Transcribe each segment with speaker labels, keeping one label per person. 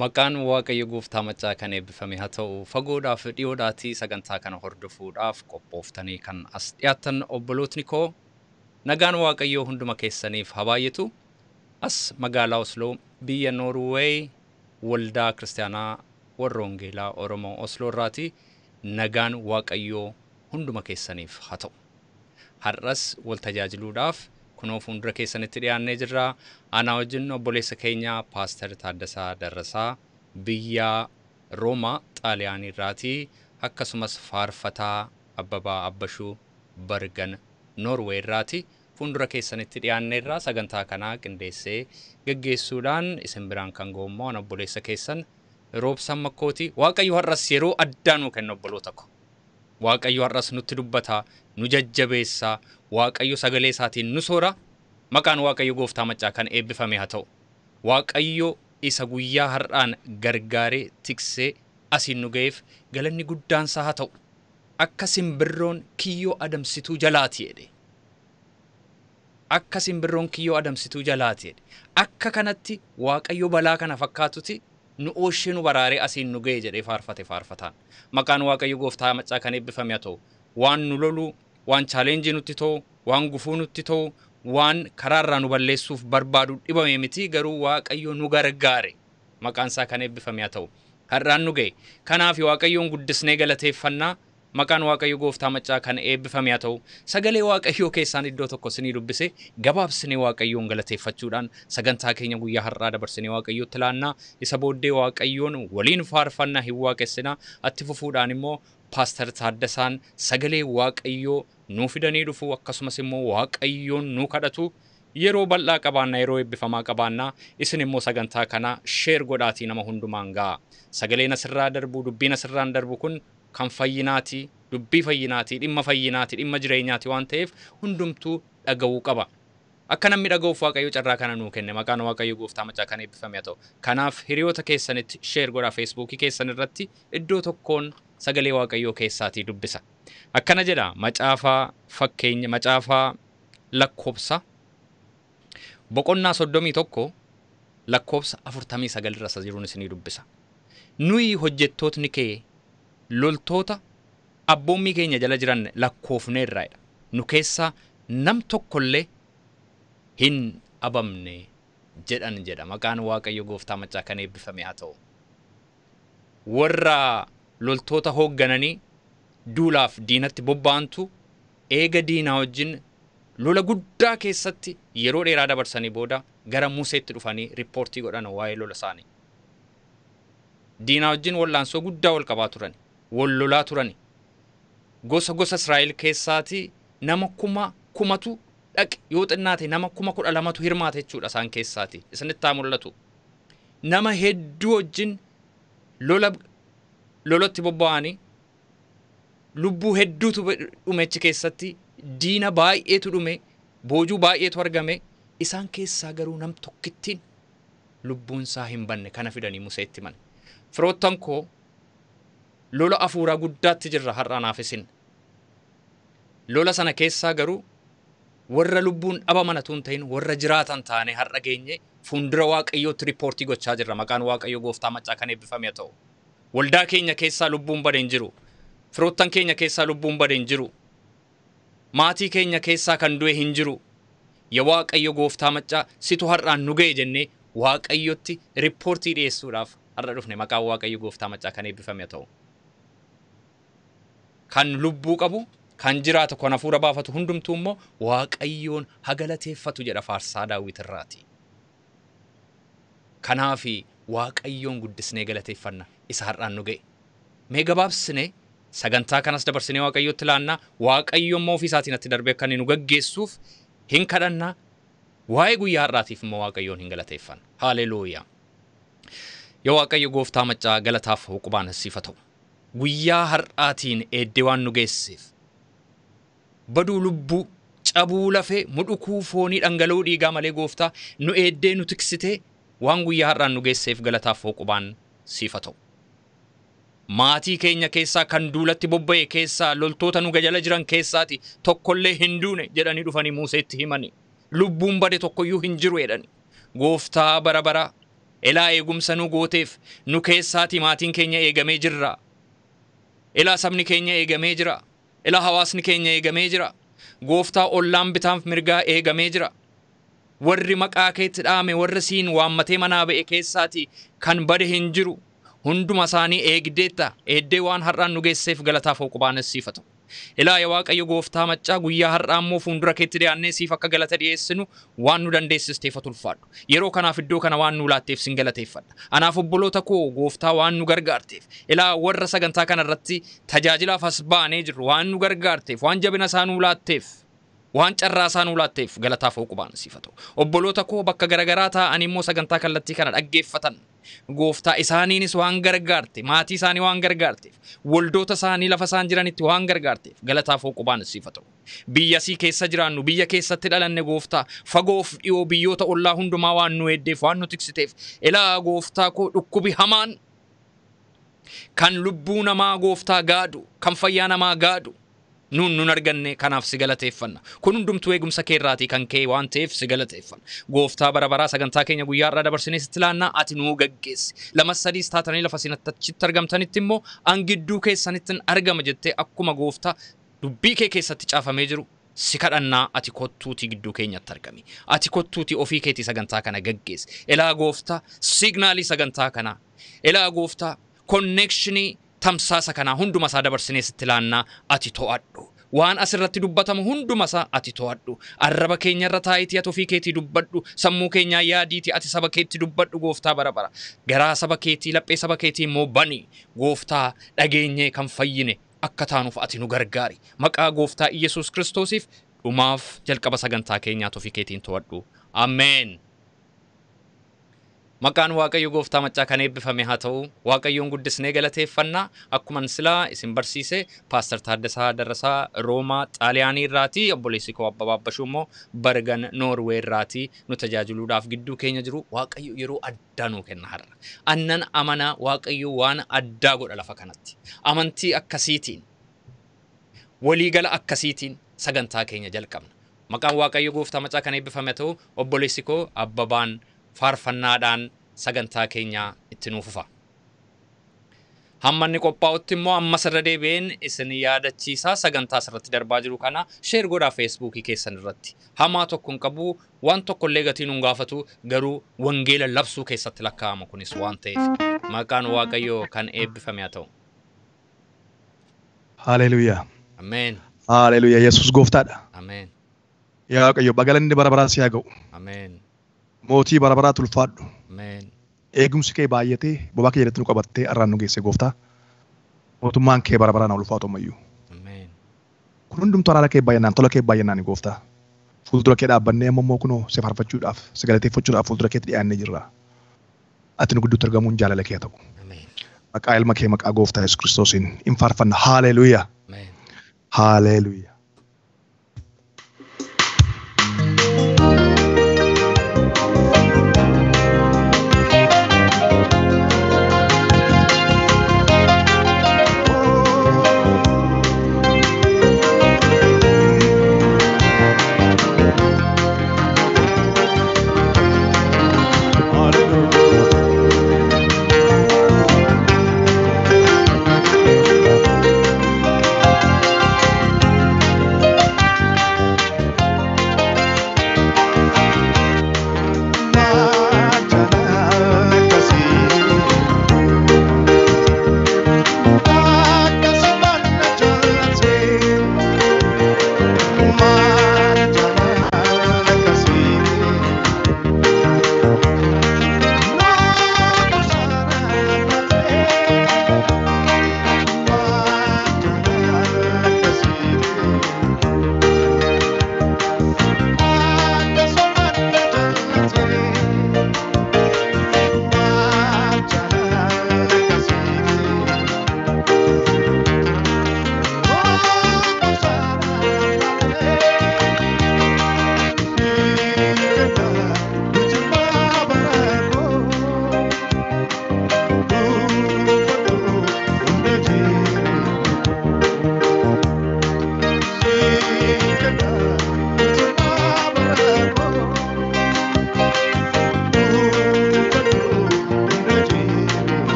Speaker 1: Maqaan Waaqayyo Gooftaa Maccaa kan eebbifame haa ta'u. Fagoodhaaf dhiyoodhaatii sagantaa kana hordofuudhaaf qophooftanii kan as dhiyaattan obbolootni koo, nagaan Waaqayyoo hunduma keessaniif haa baay'atu. As magaalaa Osloo, biyya Noorweey, Waldaa Kiristaanaa Warra Wangeelaa Oromoo Osloo irraati nagaan Waaqayyoo hunduma keessaniif haa ta'u. Har'as wal tajaajiluudhaaf kunoo fuuldura keessanitti dhiyaannee jirra. Anaa wajjin obboleessa keenya Paaster Taaddasaa Darrasaa biyya Roomaa Xaaliyaanii irraati, akkasumas faarfataa Abbabaa Abbashuu Bergen Noorweey irraati. Fuuldura keessanitti dhiyaanneerra. Sagantaa kanaa qindeessee geggeessuudhaan isin biraan kan ga'u immoo ana obboleessa keessan Roobsan Makkooti. Waaqayyo har'as yeroo addaa nuu kenna, obboloota ko. Waaqayyo har'as nutti dubbata, nu jajjabeessa, Waaqayyo sagalee isaatiin nu soora. Maqaan Waaqayyo Gooftaa Maccaa kan eebbifame haa ta'u. Waaqayyo isa guyyaa har'aan gargaaree tiksee asiin nu ga'eef galanni guddaan isaa haa ta'u. Akka simbirroon kiyyoo adamsituu jalaati jedhe. Akka simbirroon kiyyoo adamsituu jalaati jedhe. Akka kanatti Waaqayyo balaa kana fakkaatuti nu ooshee, nu baraaree asiin nu ga'e jedhee faarfate faarfataan. Maqaan Waaqayyo Gooftaa Maccaa kan eebbifame haa ta'u. Waan nu lolu, waan challenge nutti ta'u, waan gufuu nutti ta'u, waan karaarraa nu balleessuuf barbaadu dhibame miti, garuu Waaqayyo nu gargaare. Maqaan isaa kan eebbifame haa ta'u. Har'aan nu ga'e. Kanaaf Waaqayyoon guddisnee galateeffannaa. Maqaan Waaqayyo Gooftaa Maccaa kan eebbifame haa ta'u. Sagalee Waaqayyoo keessaan iddoo tokko isinii dubbise gabaabsinee Waaqayyoon galateeffachuudhaan sagantaa keenya guyyaa har'aa dabarsinee Waaqayyootti laannaa. Isa booddee Waaqayyoon waliin faarfannaa hin waaqessinaa. Atti fufuudhaan immoo Paaster Taaddasaan sagalee Waaqayyoo nuu fidanii dhufu, akkasumas immoo Waaqayyoon nuu kadhatu. Yeroo bal'aa qabaannaa, yeroo eebbifamaa qabaannaa. Isin immoo sagantaa kana share godhaatii nama hundumaan ga'a. Sagaleen asirraa darbu, dubbiin asirraan darbu kun kan fayyinaati, dubbii fayyinaati, dhimma fayyinaati, dhimma jireenyaati waan ta'eef hundumtuu dhaga'uu qaba. Akka namni dhaga'uuf Waaqayyo carraa kana nuu kenne. Maqaan Waaqayyo Gooftaa Macaa kan eebbifame haa ta'u. Kanaaf hiriyoota keessanitti share godhaa. Feesbuukii keessan irratti iddoo tokkoon sagalee Waaqayyoo keessaatii dubbisa. Akkana jedha, macaafaa fakkeenya, macaafaa Lakkoobsa boqonnaa 31 lakkoobsa 49 irra isa jiruun isinii dubbisa. "Nuyi hojjettootni kee loltoota abboommii keenya jala jiran lakkoofneerraadha. Nu keessaa nam tokkollee hin dhabamne" jedhan jedha. Maqaan Waaqayyo Gooftaa Maccaa kan eebbifame haa ta'u. Warra loltoota hooggananii duulaaf diinatti bobba'antu eega diinaa wajjin lola guddaa keessatti yeroo dheeraa dabarsanii booda gara Museetti dhufanii riippoortii godhan waa'ee lola isaanii. Diinaa wajjin wal'aansoo guddaa wal qabaa turan. Wal lolaa turan. Gosa gosa Israa'el keessaati nama kuma kumatu dhaqe, yoo xinnaate nama 12,000tu hirmaate jechuudha isaan keessaati. Isinitti haa mul'atu. Nama hedduu wajjin lola lolatti bobba'anii lubbuu hedduutu dhume achi keessatti, diina baay'eetu dhume, boojuu baay'eetu argame. Isaan keessaa garuu nam tokkittiin lubbuun isaa hin banne. Kana fidanii Museetti himan. Firoottan koo, lola afuuraa guddaatti jirra har'a anaaf isin. Lola sana keessaa garuu warra lubbuun dhabaman utuu hin ta'in warra jiraatan taane har'a geenye fuuldura Waaqayyootti riippoortii gochaa jirra. Maqaan Waaqayyo Gooftaa Maccaa kan eebbifame haa ta'u. Waldaa keenya keessaa lubbuun bade hin jiru. Firoottan keenya keessaa lubbuun bade hin jiru. Maatii keenya keessaa kan du'e hin jiru. "Yaa Waaqayyo Gooftaa Maccaa, situ har'aan nu ga'e" jennee Waaqayyotti riippoortii dhiyeessuudhaaf har'a dhufne. Maqaan Waaqayyo Gooftaa Maccaa kan eebbifame haa ta'u. Kan lubbuu qabu, kan jiraatu, kan hafuura baafatu hundumtuu immoo Waaqayyoon haa galateeffatu jedha faarsaa Daawit irraati. Kanaafi Waaqayyoon guddisnee galateeffanna isa har'aan nu ga'e. Mee gabaabsine sagantaa kanas dabarsinee Waaqayyootti laannaa. Waaqayyo immoo ofii isaatiin atti darbee akka inni nu gaggeessuuf hin kadhannaa. Waa'ee guyyaa har'aatiif immoo Waaqayyoon hin galateeffanna. Haaleluuyaa. Yaa Waaqayyo Gooftaa Maccaa, galataaf uqubaan siif haa ta'u. Guyyaa har'aatiin eeddee waan nu geesseef, baduu lubbuu, cabuu lafee, mudhukuu foonii, dhangala'uu dhiigaa malee Gooftaa nu eeddee nu tiksitee waan guyyaa har'aan nu geesseef galataaf uqubaan siif haa ta'u. Maatii keenya keessaa kan duulatti bobba'e keessaa, loltoota nu jala jiran keessaati tokkollee hin duune jedhanii dhufanii Museetti himani. Lubbuun bade tokkoyyuu hin jiru jedhani. Gooftaa bara bara Elaa eegumsa nu gooteef nu keessaatii maatiin keenya eegamee jirra. Elaa sabni keenya eegamee jira. Elaa hawaasni keenya eegamee jira. Gooftaa ollaan bitaaf mirgaa eegamee jira. Warri maqaa keetti dhaame warri siin waammatee manaa ba'e keessaatii kan bade hin jiru. Hunduma isaanii eegdeetta. Eeddee waan har'aan nu geesseef galataaf hooqubaan siif haa ta'u. Ilaa yaa Waaqayyo gooftaa maccaa guyyaa har'aa immoo fuuldura keetti dhiyaannee siif akka galata dhiyeessinu waan nu dandeessisteef ati ulfaadhu. Yeroo kanaaf iddoo kana waan nu laatteef sin galateeffadha. Anaaf obboloota koo gooftaa waan nu gargaarteef. Ilaa warra sagantaa kana irratti tajaajilaaf as baanee jirru waan nu gargaarteef, waan jabina isaa nu laatteef, waan carraa isaa nu laatteef galataaf hooqubaan siif haa ta'u. Obboloota koo bakka garaagaraa taa'anii immoo sagantaa kallattii kana dhaggeeffatan. Gooftaa isaaniinis waan gargaarte, maatii isaanii waan gargaarteef, waldoota isaanii lafa isaan jiranitti waan gargaarteef galataaf hooqubaan siif haa ta'u. Biyya sii keessa jiraannu, biyya keessatti dhalanne gooftaa, fagoof dhiyoo biyyoota ollaa hundumaa waan nu eeddeef, waan nu tiksiteef, ilaa gooftaa koo dhukkubi hamaan kan lubbuu namaa gooftaa gaadu, kan fayyaa namaa gaadu, nuun nun arganne kanaaf si galateeffanna. Kun hundumtuu eegumsa keerraatii kan ka'e waan ta'eef si galateeffanna. Gooftaa bara baraa sagantaa keenya guyyaa har'aa dabarsinee sitti laannaa ati nuu gaggeessi. Lamas sadiis taatanii lafa isin achitti argamtanitti immoo an gidduu keessanitti argama jettee akkuma gooftaa dubbii kee keessatti caafamee jiru si kadhannaa ati kottuutii gidduu keenyatti argami. Ati kottuutii ofii keetii sagantaa kana gaggeessi. Ilaa gooftaa signaalii sagantaa kanaa. Ilaa gooftaa konneekshinii tamsaasa kanaa hunduma isaa dabarsinee sitti laannaa ati to'adhu. Waan asirratti dubbatamu hunduma isaa ati to'adhu. Arraba keenyarra taa'itii ati ofii keetii dubbadhu. Sammuu keenyaa yaadiitii ati saba keetti dubbadhu gooftaa bara bara. Garaa saba keetii laphee saba keetii immoo bani. Gooftaa dhageenyee kan fayyine akka taanuuf ati nu gargaari. Maqaa gooftaa Iyyasuus Kiristoosiif dhumaaf jalqaba sagantaa keenyaa ofii keetiin to'adhu. Ameen. Maqaan Waaqayyo gooftaa maccaa kan eebbifame haa ta'u. Waaqayyoon guddisnee galateeffannaa. Akkuman silaa isin barsiise Paaster Taaddasaa Darrasaa Roomaa Xaaliyaanii irraatii obboleessi koo Abbabaa Abbashuu immoo Bergen Noorwee irraatii nu tajaajiluudhaaf gidduu keenya jiru. Waaqayyo yeroo addaa nuu kenna har'a. Annan amanaa Waaqayyo waan addaa godha lafa kanatti. Amantii akkasiitiin waliigala akkasiitiin sagantaa keenya jalqabna. Maqaan Waaqayyo gooftaa maccaa kan eebbifame haa ta'u. Obboleessi koo Abbabaan faarfannaadhaan sagantaa keenya itti nuuf fufa. Hamma inni qophaa'utti immoo ammas irra deebi'een isin yaadachiisaa sagantaa asirratti darbaa jiru kana sheer godhaa feesbuukii keessan irratti. Hamaa tokko hin qabu, waan tokko illee gatii nuun gaafatu, garuu wangeela labsuu keessatti lakkaa'ama kunis waan ta'eef. Maqaan Waaqayyoo kan eebbifame haa ta'u.
Speaker 2: Haleluuyaa.
Speaker 1: Ameen.
Speaker 2: Haleluuyaa. Yesuus gooftaadha.
Speaker 1: Ameen.
Speaker 2: Yaa Waaqayyo bagalanni bara baraan si haa ga'u.
Speaker 1: Ameen.
Speaker 2: Mootii bara baraa tulfaadhu.
Speaker 1: Ameen.
Speaker 2: Eegumsi kee baay'atee bobaa kee jalatti nu qabattee arraan nu geesse gooftaa. Mootummaan kee bara baraan ulfaatu ammayyuu.
Speaker 1: Ameen.
Speaker 2: Kun hundumtuu araara kee baay'inaan tola kee baay'inaan gooftaa. Fuuldura kee dhaabbannee amma immoo kunoo si faarfachuudhaaf si galateeffachuudhaaf fuuldura keetti dhiyaannee jirra. Ati nu gidduutti argamuun jaalala kee haa ta'u.
Speaker 1: Ameen.
Speaker 2: Maqaa ilma kee maqaa gooftaa Yesuus Kiristoosiin hin faarfanna. Haleluuyaa.
Speaker 1: Ameen.
Speaker 2: Haleluuyaa.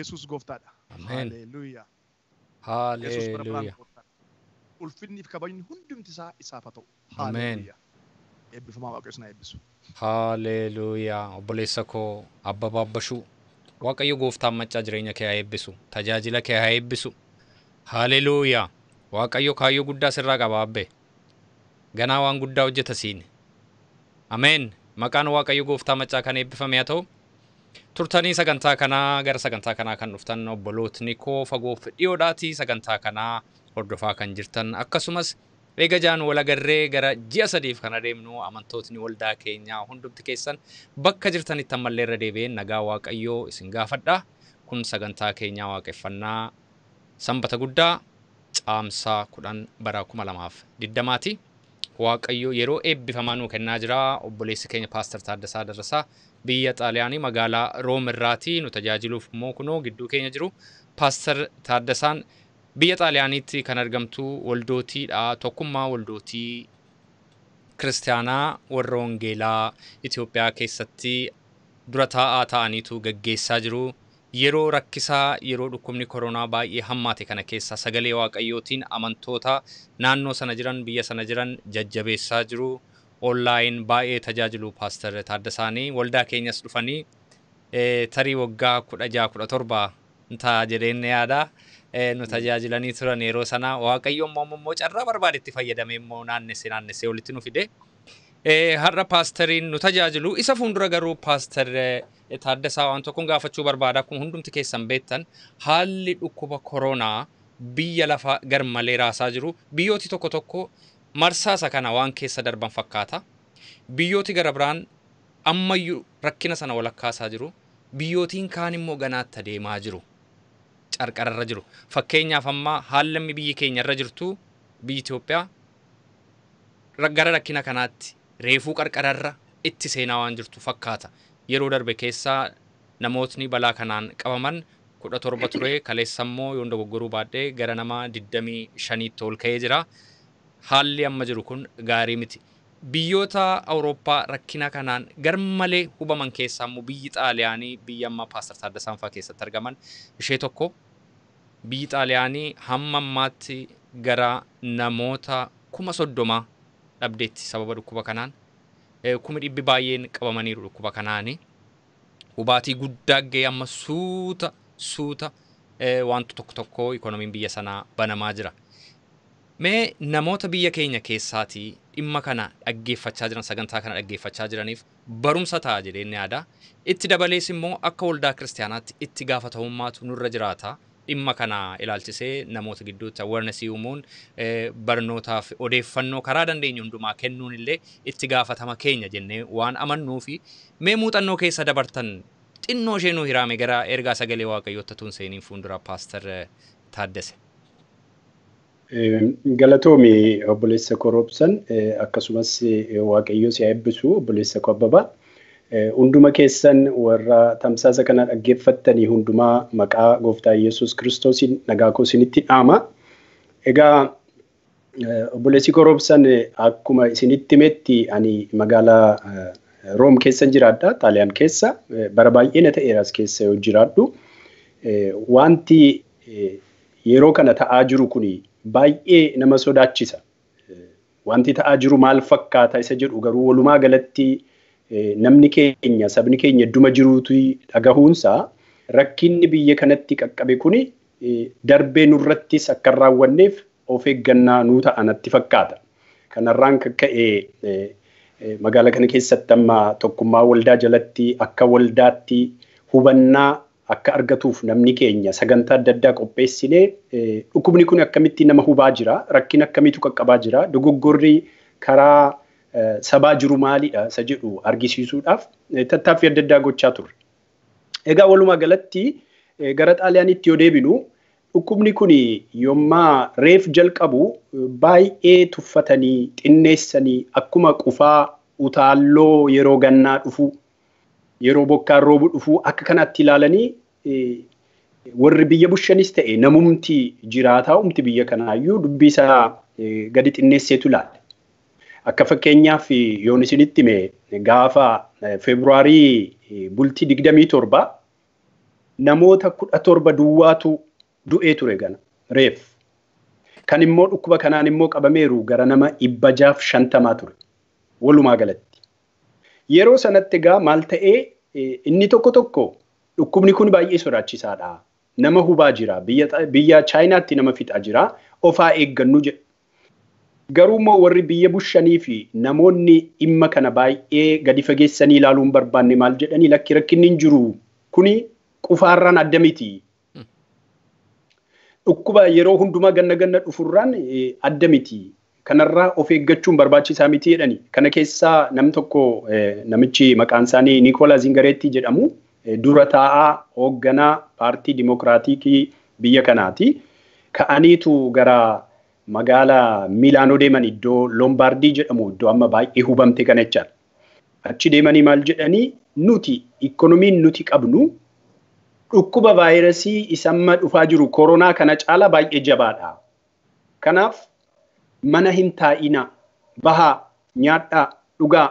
Speaker 2: Yesuus gooftaadha.
Speaker 1: Ameen.
Speaker 2: Haleluuyaa. Yesuus bara baraan
Speaker 1: Haleluuyaa.
Speaker 2: gooftaadha. Ulfinni fi kabajni hundumti isaa isaaf haa ta'u.
Speaker 1: Ameen.
Speaker 2: Haleluuyaa. Eebbifamaa Waaqayyo isin haa eebbisu.
Speaker 1: Haleluuyaa. Obboleessa koo Abbabaa Abbashuu. Waaqayyo gooftaan maccaa jireenya kee haa eebbisu. Tajaajila kee haa eebbisu. Haleluuyaa. Waaqayyo kaayyoo guddaa sirraa qaba abbee. Ganaa waan guddaa hojjeta siin. Ameen. Maqaan Waaqayyo gooftaa maccaa kan eebbifame haa ta'u. Turtanii sagantaa kanaa gara sagantaa kanaa kan dhuftan obbolootni koo fagoof dhiyoodhaatii sagantaa kanaa hordofaa kan jirtan akkasumas eega jaan wal agarree gara ji'a 3 kan adeemnu amantootni waldaa keenyaa hundumti keessan bakka jirtanitti ammallee irra deebi'een nagaa Waaqayyoo isin gaafadha. Kun sagantaa keenyaa waaqeffannaa sanbata guddaa caamsaa 10 bara 2020ti. Waaqayyo yeroo eebbifamaa nuu kennaa jira. Obboleessi keenya Paaster Taaddasaa Darrasaa biyya Xaaliyaanii magaalaa Room irraatii nu tajaajiluuf immoo kunoo gidduu keenya jiru. Paaster Taaddasaan biyya Xaaliyaaniitti kan argamtu waldootiidha. Tokkummaa waldootii kiristaanaa warra wangeelaa Itoophiyaa keessatti dura taa'aa ta'aniitu gaggeessaa jiru. Yeroo rakkisaa yeroo dhukkubni koronaa baay'ee hammaate kana keessa sagalee Waaqayyootiin amantoota naannoo sana jiran biyya sana jiran jajjabeessaa jiru. Onlaayin baay'ee tajaajilu Paaster Taaddasaanii waldaa keenyas dhufanii tarii waggaa 16-17 ta'a jedheen yaada. Nu tajaajilanii turan yeroo sana Waaqayyo immoo carraa barbaadetti fayyadamee immoo naannessee walitti nu fide. Har'a paasteriin nu tajaajilu isa fuuldura garuu Paaster Taaddasaa waan tokkoon gaafachuu barbaada. Akkuma hundumti keessan beektan haalli dhukkuba koronaa biyya lafa garmalee raasaa jiru. Biyyooti tokko tokko marsaa isa kana waan keessa darban fakkaata. Biyyooti gara biraan ammayyuu rakkina sana walakkaasaa jiru. Biyyootiin kaan immoo ganaatti adeemaa jiru. Qarqararra jiru. Fakkeenyaaf amma haalli biyyi keenya irra jirtu biyyi Itoophiyaa gara rakkina kanaatti reefuu qarqararra itti seenaa waan jirtu fakkaata. Yeroo darbe keessaa namootni balaa kanaan qabaman 17 ture. Kaleessa immoo yoon dogoggoruu baadhee gara nama 25tti ol ka'ee jira. Haalli amma jiru kun gaarii miti. Biyyoota Awurooppaa rakkina kanaan garmalee hubaman keessaa immoo biyyi Xaaliyaanii biyya amma Paaster Taaddasaan fa'aa keessatti argaman ishee tokko. Biyyi Xaaliyaanii hamma ammaatti gara namoota 30,000 dhabdeetti sababa dhukkuba kanaan. 100,000 baay'een qabamaniiru dhukkuba kanaani. Hubaatii guddaa ga'ee amma suuta suuta wanti tokko tokko ikoonomiin biyya sanaa banamaa jira. Mee namoota biyya keenya keessaatii dhimma kana dhaggeeffachaa jiran sagantaa kana dhaggeeffachaa jiraniif barumsa ta'a jedheen yaada. Itti dabalees immoo akka waldaa kiristaanaatti itti gaafatamummaatu nurra jiraata. Dhimma kana ilaalchisee namoota gidduutti awareness uumuun barnootaaf odeeffannoo karaa dandeenyu hundumaa kennuun illee itti gaafatama keenya jennee waan amannuu fi mee muuxannoo keessa dabartan xinnoo ishee nuu hiraame gara ergaa sagalee Waaqayyootti tun seeniin fuuldura Paaster Taaddase.
Speaker 3: Galatoomi obboleessa koo Roobsan akkasumas Waaqayyo si haa eebbisu obboleessa koo Abbabaa. Hunduma keessan warra tamsaasa kana dhaggeeffattanii hundumaa maqaa gooftaa Yesuus Kiristoosiin nagaa koo isinitti dhaama. Egaa obboleessi koo Roobsan akkuma isinitti himetti ani magaalaa Room keessan jiraadha, Xaaliyaan keessa. Bara baay'ee na ta'eera as keessa yoo jiraadhu. Wanti yeroo kana ta'aa jiru kuni baay'ee nama sodaachisa. Wanti ta'aa jiru maal fakkaata isa jedhu garuu walumaa galatti namni keenya sabni keenya idduma jiruutu dhagahuunsaa rakkinni biyya kanatti qaqqabe kuni darbee nurrattis akka hin raawwanneef of eeggannaa nuu ta'a natti fakkaata. Kanarraan kan ka'e magaalaa kana keessatti amma tokkummaa waldaa jalatti akka waldaatti hubannaa akka argatuuf namni keenya sagantaa adda addaa qopheessinee dhukkubni kun akkamitti nama hubaa jira, rakkina akkamiitu qaqqabaa jira, dogoggorri karaa sabaa jiru maalidha isa jedhu argisiisuudhaaf tattaaffii adda addaa gochaa turre. Egaa walumaa galatti gara Xaaliyaanitti yoo deebinu dhukkubni kun yommaa reef jalqabu baay'ee tuffatanii xinneessanii akkuma qufaa utaalloo yeroo gannaa dhufu yeroo bokkaan roobu dhufu akka kanaatti ilaalanii warri biyya bushanis ta'e namumti jiraataa umti biyya kanaayyuu dubbii isaa gadi xinneesseetu ilaale. Akka fakkeenyaaf yoon isinitti hime gaafa Feebruaarii bultii 27 namoota 17 duwwaatu du'ee ture gana reef. Kan immoo dhukkuba kanaan immoo qabameeru gara nama 650 ture walumaa galatti. Yeroo sanatti egaa maal ta'ee inni tokko tokko dhukkubni kun baay'ee sodaachisaadha. Nama hubaa jira. Biyya Chaayinaatti nama fixaa jira. Ofaa eeggannu jedhu. Garuu immoo warri biyya bushanii fi namoonni dhimma kana baay'ee gadi fageessanii ilaaluu hin barbaanne maal jedhanii lakki rakkinni hin jiru. Kuni qufaarraan adda miti. Dhukkuba yeroo hundumaa ganna ganna dhufurraan adda miti. Kanarraa of eeggachuun barbaachisaa miti jedhani. Kana keessaa nam tokko namichi maqaan isaanii Niikoolaa Zingareetti jedhamu dura taa'aa hoogganaa paartii Dimookiraatikii biyya kanaati. Ka'aniitu gara magaala Milaanoo deeman iddoo Lombaardii jedhamu iddoo amma baay'ee hubamte kana jechaadha. Achi deemanii maal jedhanii nuti ikoonomiin nuti qabnu dhukkuba vaayirasii isa amma dhufaa jiru koronaa kana caala baay'ee jabaadha. Kanaaf mana hin taa'inaa, bahaa, nyaadhaa, dhugaa,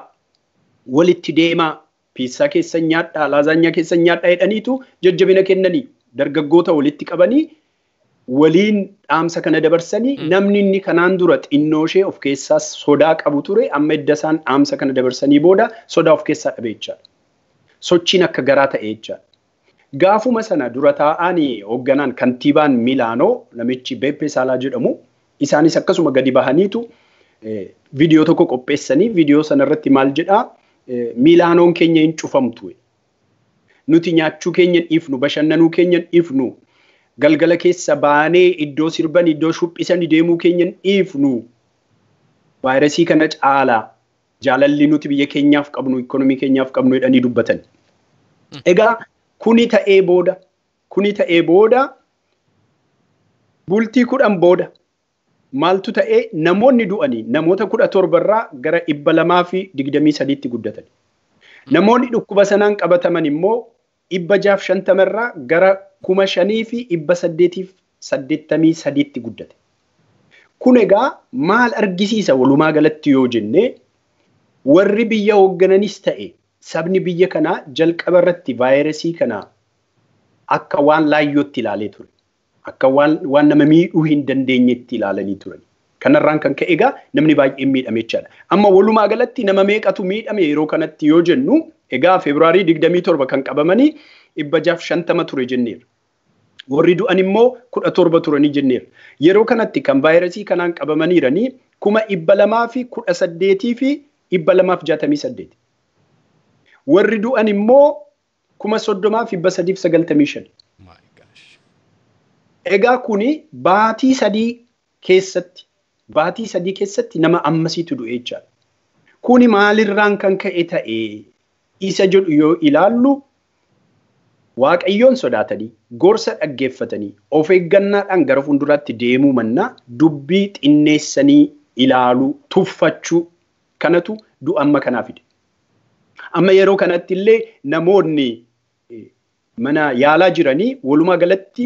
Speaker 3: walitti deemaa, piissaa keessan nyaadhaa, laazaanyaa keessan nyaadhaa jedhaniitu jajjabina kennanii dargaggoota walitti qabanii waliin dhaamsa kana dabarsanii namni inni kanaan dura xinnoo ishee of keessaa sodaa qabu ture amma edda isaan dhaamsa kana dabarsanii booda sodaa of keessaa dhabe jechaadha. Sochiin akka garaa ta'e jechaadha. Gaafuma sana dura taa'anii hoogganaan kantiibaan Milaanoo namichi Beppe Saalaa jedhamu isaanis akkasuma gadi bahaniitu viidiyoo tokko qopheessanii viidiyoo sanarratti maal jedhaa Milaanoon keenya hin cufamtu. Nuti nyaachuu keenya hin dhiifnu, bashannanuu keenya hin dhiifnu, galgala keessa baanee iddoo sirban, iddoo shubbisan deemuu keenya hin dhiifnu. Vaayirasii kana caalaa jaalalli nuti biyya keenyaaf qabnu, ikoonomii keenyaaf qabnu jedhanii dubbatan. Egaa kuni ta'ee booda bultii 10 booda maaltu ta'ee namoonni du'anii namoota 17 irraa gara 223tti guddatan. Namoonni dhukkuba sanaan qabataman immoo 650 irraa gara 5883tti guddate. Kun egaa maal argisiisa walumaa galatti yoo jenne warri biyya hooggananis ta'e sabni biyya kanaa jalqaba irratti vaayirasii kana akka waan laayyootti ilaalee ture. Akka waan nama miidhuu hin dandeenyetti ilaalanii turan. Kanarraan kan ka'e egaa namni baay'een miidhame jechaadha. Amma walumaa galatti nama meeqatu miidhame yeroo kanatti yoo jennu egaa Febraarii 27 kan qabamanii 650 ture jenneerra. Warri du'an immoo 17 turanii jenneerra. Yeroo kanatti kan vaayirasii kanaan qabamaniiranii 218,268. Warri du'an immoo 30,395. Egaa kuni baatii sadii keessatti nama ammasiitu du'e jechaadha. Kuni maalirraan kan ka'e ta'e isa jedhu yoo ilaallu Waaqayyoon sodaatanii gorsa dhaggeeffatanii of eeggannaadhaan gara fuulduraatti deemuu mannaa dubbii xinneessanii ilaaluu tuffachuu kanatu du'a amma kanaa fide. Amma yeroo kanatti illee namoonni mana yaalaa jiranii walumaa galatti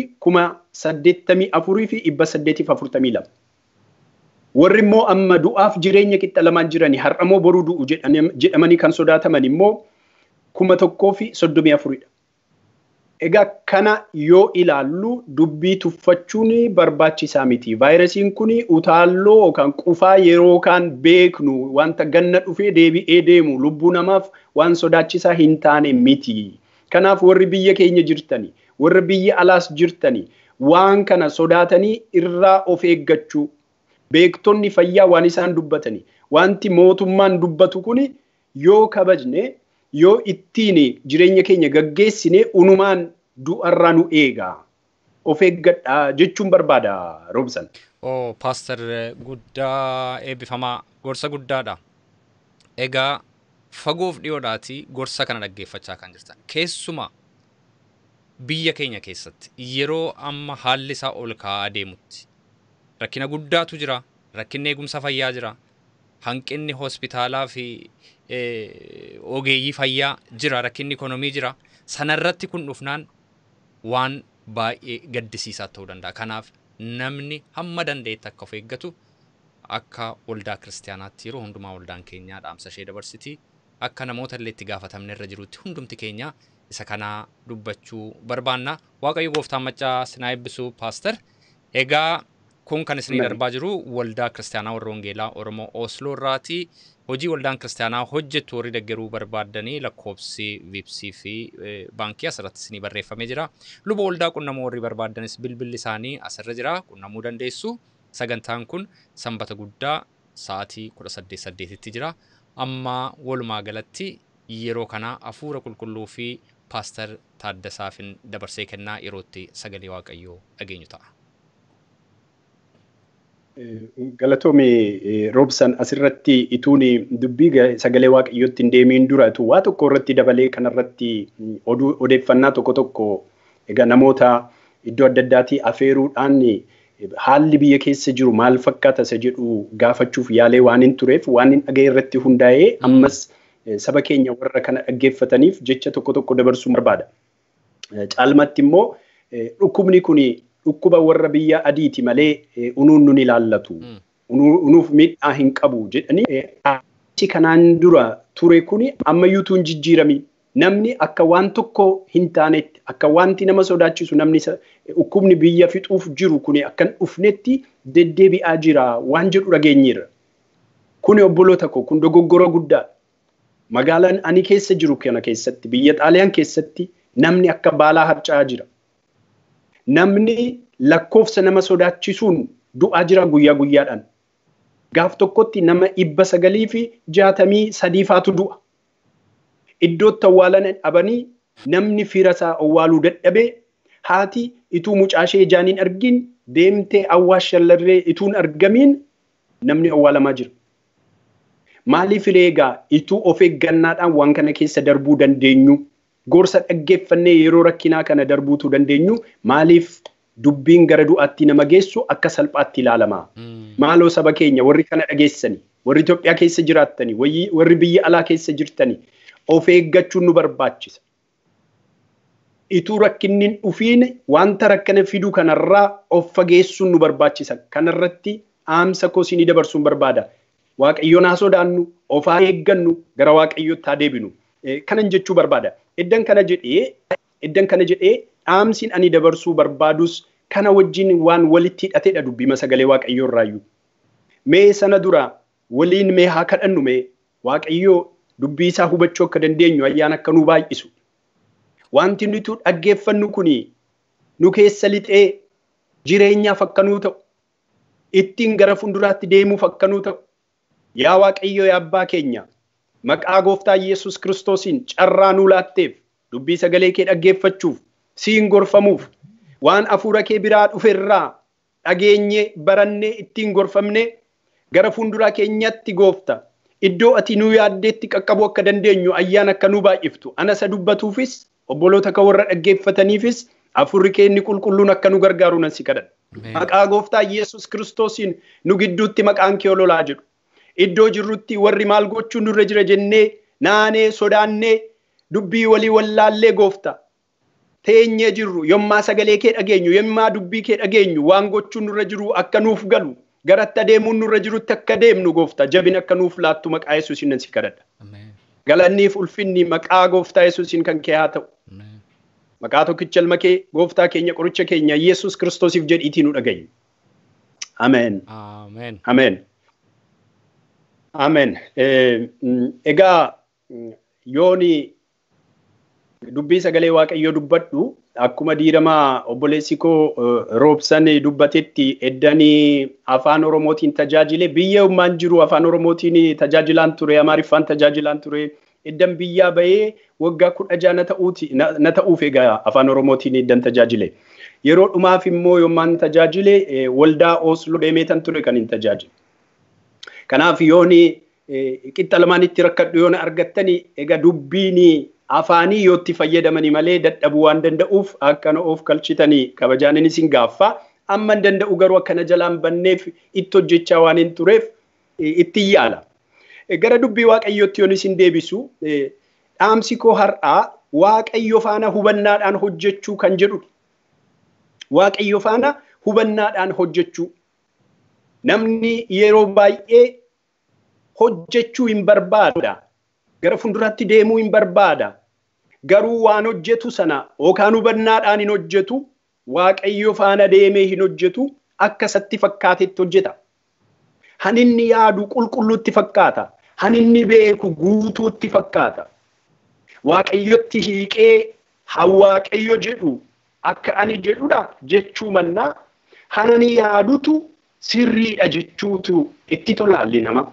Speaker 3: 84,842. Warri immoo amma du'aaf jireenya qixxa lamaan jiranii har'amoo boruu du'u jedhamanii kan sodaataman immoo 1,034 dha. Egaa kana yoo ilaallu dubbii tuffachuun barbaachisaa miti. Vaayirasiin kun utaalloo yookaan qufaa yeroo kaan beeknu wanta ganna dhufee deebi'ee deemu lubbuu namaaf waan sodaachisaa hin taane miti. Kanaaf warri biyya keenya jirtani, warri biyya alaas jirtani waan kana sodaatanii irraa of eeggachuu. Beektonni fayyaa waan isaan dubbatani, wanti mootummaan dubbatu kuni yoo kabajne yoo ittiin jireenya keenya gaggeessine unumaan du'arraa nu eega. Of eeggadhaa jechuun barbaada Roobsan.
Speaker 1: Oo paaster guddaa eebbifamaa gorsa guddaadha. Egaa fagoof dhiyoodhaati gorsa kana dhaggeeffachaa kan jirtan. Keessumaa biyya keenya keessatti yeroo amma haalli isaa ol ka'aa deemutti rakkina guddaatu jira, rakkinni eegumsa fayyaa jira, hanqinni hospitaalaa fi ogeeyyii fayyaa jira, rakkinni ikonomii jira. Sanarratti kun dhufnaan waan baay'ee gaddisiisaa ta'uu danda'a. Kanaaf namni hamma danda'etti akka of eeggatu akka waldaa kiristaanaatti yeroo hundumaa waldaan keenyaa dhaamsa ishee dabarsiti. Akka namoota illee itti gaafatamne irra jirutti hundumti keenya Isa kanaa dubbachuu barbaanna. Waaqayyo gooftaan maccaa sinaa eebbisu paaster. Egaa kun kan isinii darbaa jiru waldaa kiristaanaa warra wangeelaa Oromoo Osloo irraati. Hojii waldaan kiristaanaa hojjettu warri deeggaruu barbaaddanii lakkoofsi viipsii fi baankii asirratti isinii barreeffamee jira. Luba waldaa qunnamuu warri barbaaddanis bilbilli isaanii asirra jira qunnamuu dandeessu. Sagantaan kun sanbata guddaa sa'aatii 18:08 jira. Amma walumaa galatti yeroo kana hafuura qulqulluu fi paaster Taaddasaafin dabarsee kennaa yerootti sagalee Waaqayyoo dhageenyu ta'a.
Speaker 3: Galatoomii Roobsan asirratti ituun dubbii sagalee Waaqayyootti hin deemiin dura waa tokko irratti dabalee kanarratti odeeffannaa tokko tokko egaa namoota iddoo adda addaatii afeeruudhaan haalli biyya keessa jiru maal fakkaata isa jedhu gaafachuuf yaalee waan hin tureef waan hin dhaga'e irratti hundaa'ee ammas saba keenya warra kana dhaggeeffataniif jecha tokko tokko dabarsuu barbaada. Caalmatti immoo dhukkubni kun dhukkuba warra biyya adiiti malee unuun nun ilaallatu. Unuuf miidhaa hin qabu jedhanii achi kanaan dura ture kuni ammayyuutu hin jijjiirami. Namni akka waan tokko hin taanetti akka wanti nama sodaachisu namni dhukkubni biyya fixuuf jiru kuni akka hin dhufnetti deddeebi'aa jira waan jedhu dhageenyeerra. Kuni obboloota koo kun dogoggora guddaa. Magaalaan ani keessa jiru kana keessatti biyya Xaaliyaan keessatti namni akka baalaa harca'aa jira. Namni lakkoofsa nama sodaachisuun du'aa jira guyyaa guyyaadhaan. Gaaf tokkotti nama 963 faatu du'a. Iddootti awwaalan dhabanii namni fira isaa awwaaluu dadhabee haati ituu mucaa ishee ijaan hin argin deemtee awwaashallarree ituu hin argamiin namni awwaalamaa jira. Maaliif egaa ituu of eeggannaadhaan waan kana keessa darbuu dandeenyu? Gorsa dhaggeeffannee yeroo rakkinaa kana darbuutu dandeenyu maaliif dubbiin gara du'aatti nama geessu akka salphaatti ilaalama? Maaloo saba keenya warri kana dhageessani, warri Itoophiyaa keessa jiraattani, warri biyya alaa keessa jirtani of eeggachuun nu barbaachisa. Ituu rakkinni hin dhufiin wanta rakkina fiduu kanarraa of fageessuun nu barbaachisa. Kanarratti dhaamsa koo isinii dabarsuun barbaada. Waaqayyoon haa sodaannu, of haa eeggannu, gara Waaqayyootti haa deebinu. Kanan jechuu barbaada. Iddan kana jedhee dhaamsiin ani dabarsuu barbaadus kana wajjin waan walitti hidhateedha dubbima sagalee Waaqayyoo irraayyuu. Mee sana dura waliin mee haa kadhannu mee Waaqayyoo dubbii isaa hubachuu akka dandeenyu ayyaana akka nu baay'isu. Wanti nuti dhaggeeffannu kuni nu keessa lixee jireenyaaf akka nuu ta'u, ittiin gara fuulduraatti deemuuf akka nuu ta'u. Yaa Waaqayyoo yaa Abbaa keenya maqaa gooftaa Yesuus Kiristoosiin carraa nuu laatteef dubbii sagalee kee dhaggeeffachuuf siin gorfamuuf waan hafuura kee biraa dhuferraa dhageenye barannee ittiin gorfamne gara fuulduraa keenyatti goofta iddoo ati nuu yaaddeetti qaqqabuu akka dandeenyu ayyaana akka nuu baay'iftu ana isa dubbatuufis obboloota ka warra dhaggeeffataniifis hafuurri kee inni qulqulluun akka nu gargaaru nan si kadhadha. Maqaa gooftaa Yesuus Kiristoosiin nu gidduutti maqaan kee ololaa jedhu. Iddoo jirrutti warri maal gochuun nurra jira jennee naanee sodaannee dubbii walii wallaallee goofta. Teenyee jirru yommaa sagalee kee dhageenyu yommaa dubbii kee dhageenyu waan gochuun nurra jiru akka nuuf galu garatti adeemuun nurra jirutti akka deemnu goofta jabina akka nuuf laattu maqaa Yesuusiin nan si kadhadha. Galanniif ulfinni maqaa gooftaa Yesuusiin kan kee haa ta'u. Maqaa tokkicha ilma kee gooftaa keenya qoricha keenya Yesuus Kiristoosiif jedhiitii nu dhaga'i. Ameen.
Speaker 1: Ameen.
Speaker 3: Ameen. Ameen. Egaa yooni dubbii sagalee Waaqayyoo dubbadhu akkuma diiramaa obboleessi koo Roobsan dubbatetti eddanii afaan Oromootiin tajaajile biyya ummaan jiru afaan Oromootiin tajaajilaan ture Amaariffaan tajaajilaan ture eddan biyyaa bahee waggaa 16 na ta'uuf egaa afaan Oromootiin eddan tajaajile. Yeroo dhumaaf immoo yommaan tajaajile waldaa Osloo deemeetan ture kan hin tajaajile. Kanaaf yooni qixxa lamaanitti rakkadhu yoona argattani egaa dubbiin afaanii yootti fayyadamani malee dadhabuu waan danda'uuf akkana of kalchitanii kabajaan isin gaaffa. Amma hin danda'u garuu akkana jalaan banneef itti hojjechaa waan hin tureef itti yaala. Gara dubbii Waaqayyootti yoon isin deebisu dhaamsi koo har'aa Waaqayyo faana hubannaadhaan hojjechuu kan jedhudha. Waaqayyo faana hubannaadhaan hojjechuu. Namni yeroo baay'ee hojjechuu hin barbaada. Gara fuulduraatti deemuu hin barbaada. Garuu waan hojjetu sana yookaan hubannaadhaan hin hojjetu, Waaqayyo faana deemee hin hojjetu, akka isatti fakkaatetti hojjeta. Haninni yaadu qulqulluutti fakkaata. Haninni beeku guutuutti fakkaata. Waaqayyotti hiiqee haa Waaqayyo jedhu akka ani jedhudha jechuu mannaa hanani yaadutu sirriidha jechuutu itti tolaalli nama.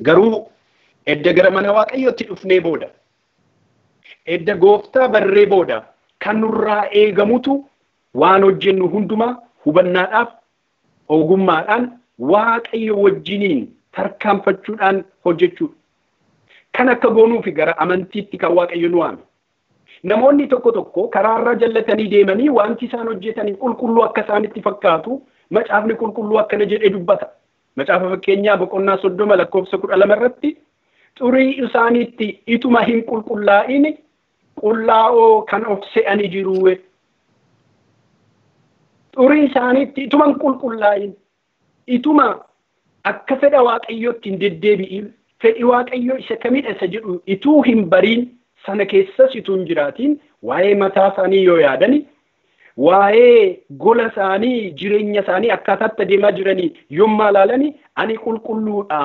Speaker 3: Garuu edda gara mana Waaqayyootti dhufnee booda, edda gooftaa barree booda kan nurraa eegamutu waan hojjennu hundumaa hubannaadhaaf ogummaadhaan Waaqayyo wajjiniin tarkaanfachuudhaan hojjechuudha. Kan akka goonuufi gara amantiitti kan Waaqayyo nu waame. Namoonni tokko tokko karaarra jallatanii deemanii wanti isaan hojjetanii qulqulluu akka isaanitti fakkaatu macaafni qulqulluu akkana jedhee dubbata. Macaafa fakkeenyaa boqonnaa 30 lakkoofsa 12 irratti xurii isaaniitti ituma hin qulqullaa'in qullaa'oo kan of se'anii jiru. Xurii isaaniitti ituma hin qulqullaa'in ituma akka fedha Waaqayyootti hin deddeebi'in fedhi Waaqayyoo isa kamidha isa jedhu ituu hin bariin sana keessas ituu hin jiraatiin waa'ee mataa isaanii yoo yaadani waa'ee gola isaanii jireenya isaanii akkaataatti adeemaa jiranii yommaa ilaalani ani qulqulluudha.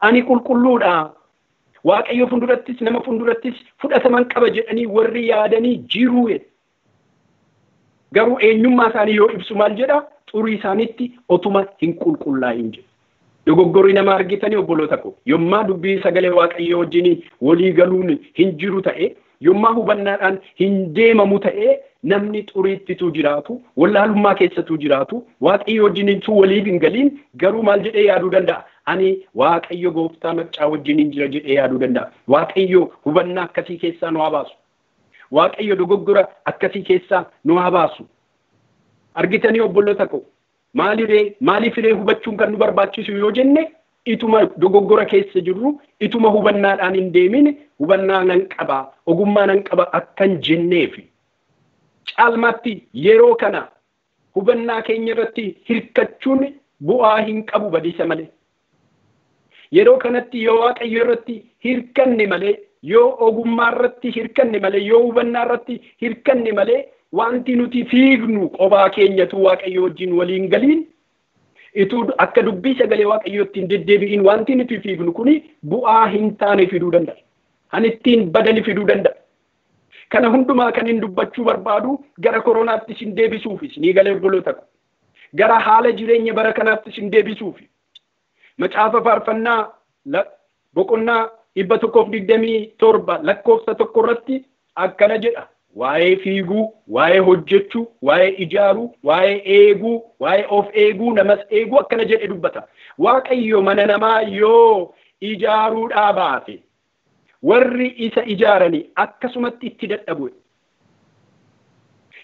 Speaker 3: Ani qulqulluudha. Waaqayyo fuuldurattis nama fuuldurattis fudhataman qaba jedhanii warri yaadanii jiru. Garuu eenyummaa isaanii yoo ibsu maal jedha? Xurii isaaniitti otuma hin qulqullaa'in jedha. Dogoggorri nama argitanii obboloota ko yommaa dubbii sagalee Waaqayyoo wajjin walii galuun hin jiru ta'e, yommaa hubannaadhaan hin deemamu ta'e, namni xuriittitu jiraatu, wallaalummaa keessattuu jiraatu, Waaqayyo wajjinitu waliif hin galiin garuu maal jedhee yaaduu danda'a? Ani Waaqayyo gooftaa maccaa wajjiniin jira jedhee yaaduu danda'a. Waaqayyo hubannaa akkasii keessaa nu haa baasu. Waaqayyo dogoggora akkasii keessaa nu haa baasu. Argitanii obboloota ko maaliifiree hubachuun kan nu barbaachisu yoo jenne ituma dogoggora keessa jirru, ituma hubannaadhaan hin deemin hubannaa nan qaba, ogummaa nan qaba akkan jenneefi. Caalmaatti yeroo kana hubannaa keenya irratti hirkachuun bu'aa hin qabu badiisa malee. Yeroo kanatti yoo Waaqayyo irratti hirkanne malee, yoo ogummaa irratti hirkanne malee, yoo hubannaa irratti hirkanne malee wanti nuti fiignu qobaa keenyatu Waaqayyo wajjin waliin galiin ituu akka dubbii sagalee Waaqayyootti hin deddeebi'in wanti nuti fiignu kuni bu'aa hin taane fiduu danda'a. Kan ittiin badani fiduu danda'a. Kana hundumaa kan hin dubbachuu barbaadu gara koronaatti isin deebisuufi isinii galee obboloota ko. Gara haala jireenya bara kanaatti isin deebisuufi. Macaafa faarfannaa boqonnaa 127 lakkoofsa 1 irratti akkana jedha. Waa'ee fiiguu, waa'ee hojjechuu, waa'ee ijaaruu, waa'ee eeguu, waa'ee of eeguu, namas eeguu akkana jedhe dubbata. Waaqayyo mana namaa yoo ijaaruudhaa baate warri isa ijaaranii akkasumatti itti dadhabu.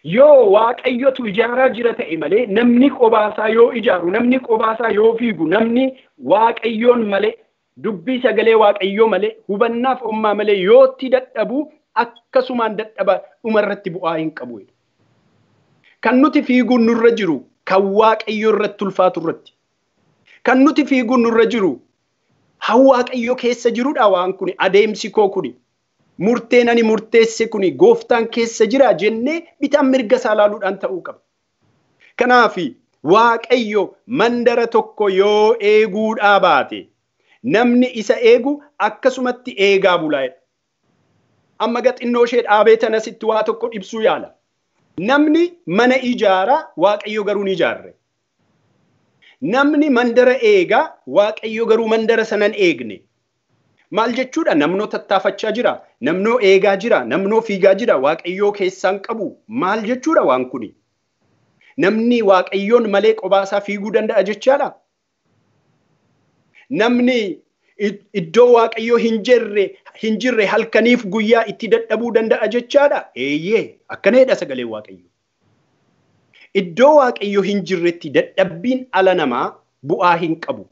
Speaker 3: Yoo Waaqayyotu ijaaraa jira ta'e malee namni qobaasaa yoo ijaaru, namni qobaasaa yoo fiigu, namni Waaqayyoon malee dubbii sagalee Waaqayyoo malee hubannaaf ogummaa malee yoo itti dadhabu akkasumaan dadhaba dhumarratti bu'aa hin qabu. Kan nuti fiiguun nurra jiru kan Waaqayyo irratti ulfaatu irratti. Kan nuti fiiguun nurra jiru haa Waaqayyo keessa jirudha waan kuni adeemsi koo kuni. Murteen ani murteesse kuni gooftaan keessa jira jennee bitaan mirga isaa ilaaluudhaan ta'uu qaba. Kanaaf Waaqayyo mandara tokko yoo eeguudhaa baate namni isa eegu akkasumatti eegaa bulaa jedha. Amma gaxinnoo ishee dhaabee tanasitti waa tokko ibsuu yaala. Namni mana ijaaraa Waaqayyo garuu ni ijaarre. Namni mandara eegaa Waaqayyo garuu mandara sanan eegne. Maal jechuudha? Namnoo tattaafachaa jira, namnoo eegaa jira, namnoo fiigaa jira, Waaqayyoo keessaan qabu. Maal jechuudha waan kuni? Namni Waaqayyoon malee qobaasaa fiiguu danda'a jechaadha. Namni iddoo Waaqayyoo hin jirre halkaniif guyyaa itti dadhabuu danda'a jechaadha. Eeyyee, akkanadha sagaleen Waaqayyoo. Iddoo Waaqayyoo hin jirretti dadhabbiin ala namaa bu'aa hin qabu.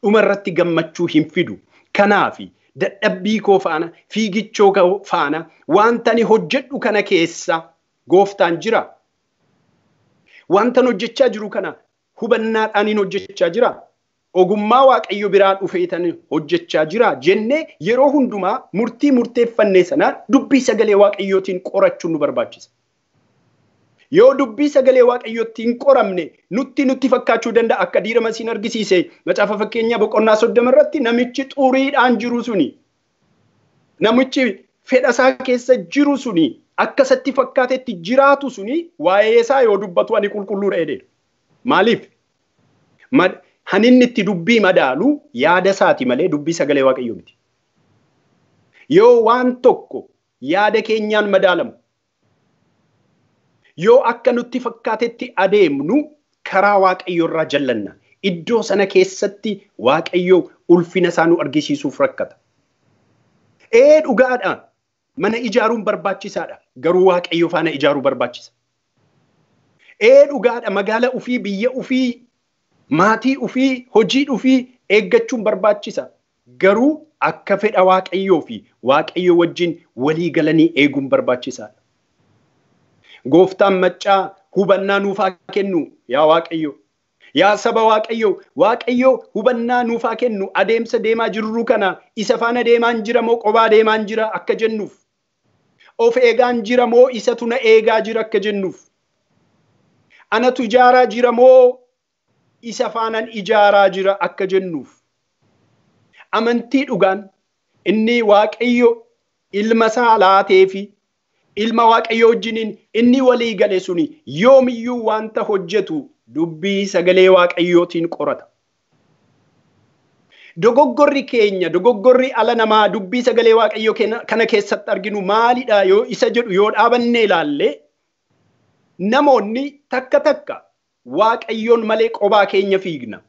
Speaker 3: Dhumarratti gammachuu hin fidu. Kanaaf dadhabbii koo faana, fiigichoo koo faana wanta ani hojjedhu kana keessa gooftaan jira. Wanta ani hojjechaa jiru kana hubannaadhaan hin hojjechaa jira. Ogummaa Waaqayyo biraa dhufeetan hojjechaa jira jennee yeroo hundumaa murtii murteeffannee sana dubbii sagalee Waaqayyootiin qorachuun nu barbaachisa. Yoo dubbii sagalee Waaqayyootti hin qoramne nutti fakkaachuu danda'a. Akka diirama siin argisiise macaafa fakkeenyaa boqonnaa 30 irratti namichi xuriidhaan jiru suni, namichi fedha isaa keessa jiru suni, akka isatti fakkaatetti jiraatu suni waa'ee isaa yoo dubbatu ani qulqulluudha jedheera. Maaliif? Haninni itti dubbii madaalu yaada isaati malee dubbii sagalee Waaqayyoo miti. Yoo waan tokko yaada keenyaan madaalamu, yoo akka nutti fakkaatetti adeemnu karaa Waaqayyoo irraa jallanna. Iddoo sana keessatti Waaqayyo ulfina isaa nu argisiisuuf rakkata. Dhugaadha. Mana ijaaruun barbaachisaadha. Garuu Waaqayyo faana ijaaruu barbaachisa. Dhugaadha. Magaala ufii, biyya ufii, maatii ufii, hojii ufii eeggachuun barbaachisa. Garuu akka fedha Waaqayyoo fi Waaqayyo wajjin walii galanii eeguun barbaachisaadha. Gooftaan maccaa hubannaa nuufaa kennu yaa Waaqayyo. Yaa saba Waaqayyo, Waaqayyo hubannaa nuufaa kennu. Adeemsa deemaa jirru kana isa faana deemaan jira moo qobaa deemaan jira akka jennuuf. Of eegaan jira moo isatu na eegaa jira akka jennuuf. Anatu ijaaraa jira moo isa faanan ijaaraa jira akka jennuuf. Amantii dhugaan inni Waaqayyo ilma isaa laatee fi ilma Waaqayyo wajjiniin inni walii gale suni yoomiyyuu wanta hojjetu dubbii sagalee Waaqayyootiin qorata. Dogoggorri keenya, dogoggorri ala namaa dubbii sagalee Waaqayyoo kana keessatti arginu maalidha yoo isa jedhu yoo dhaabannee ilaalle, namoonni takka takka Waaqayyoon malee qobaa keenya fiigna.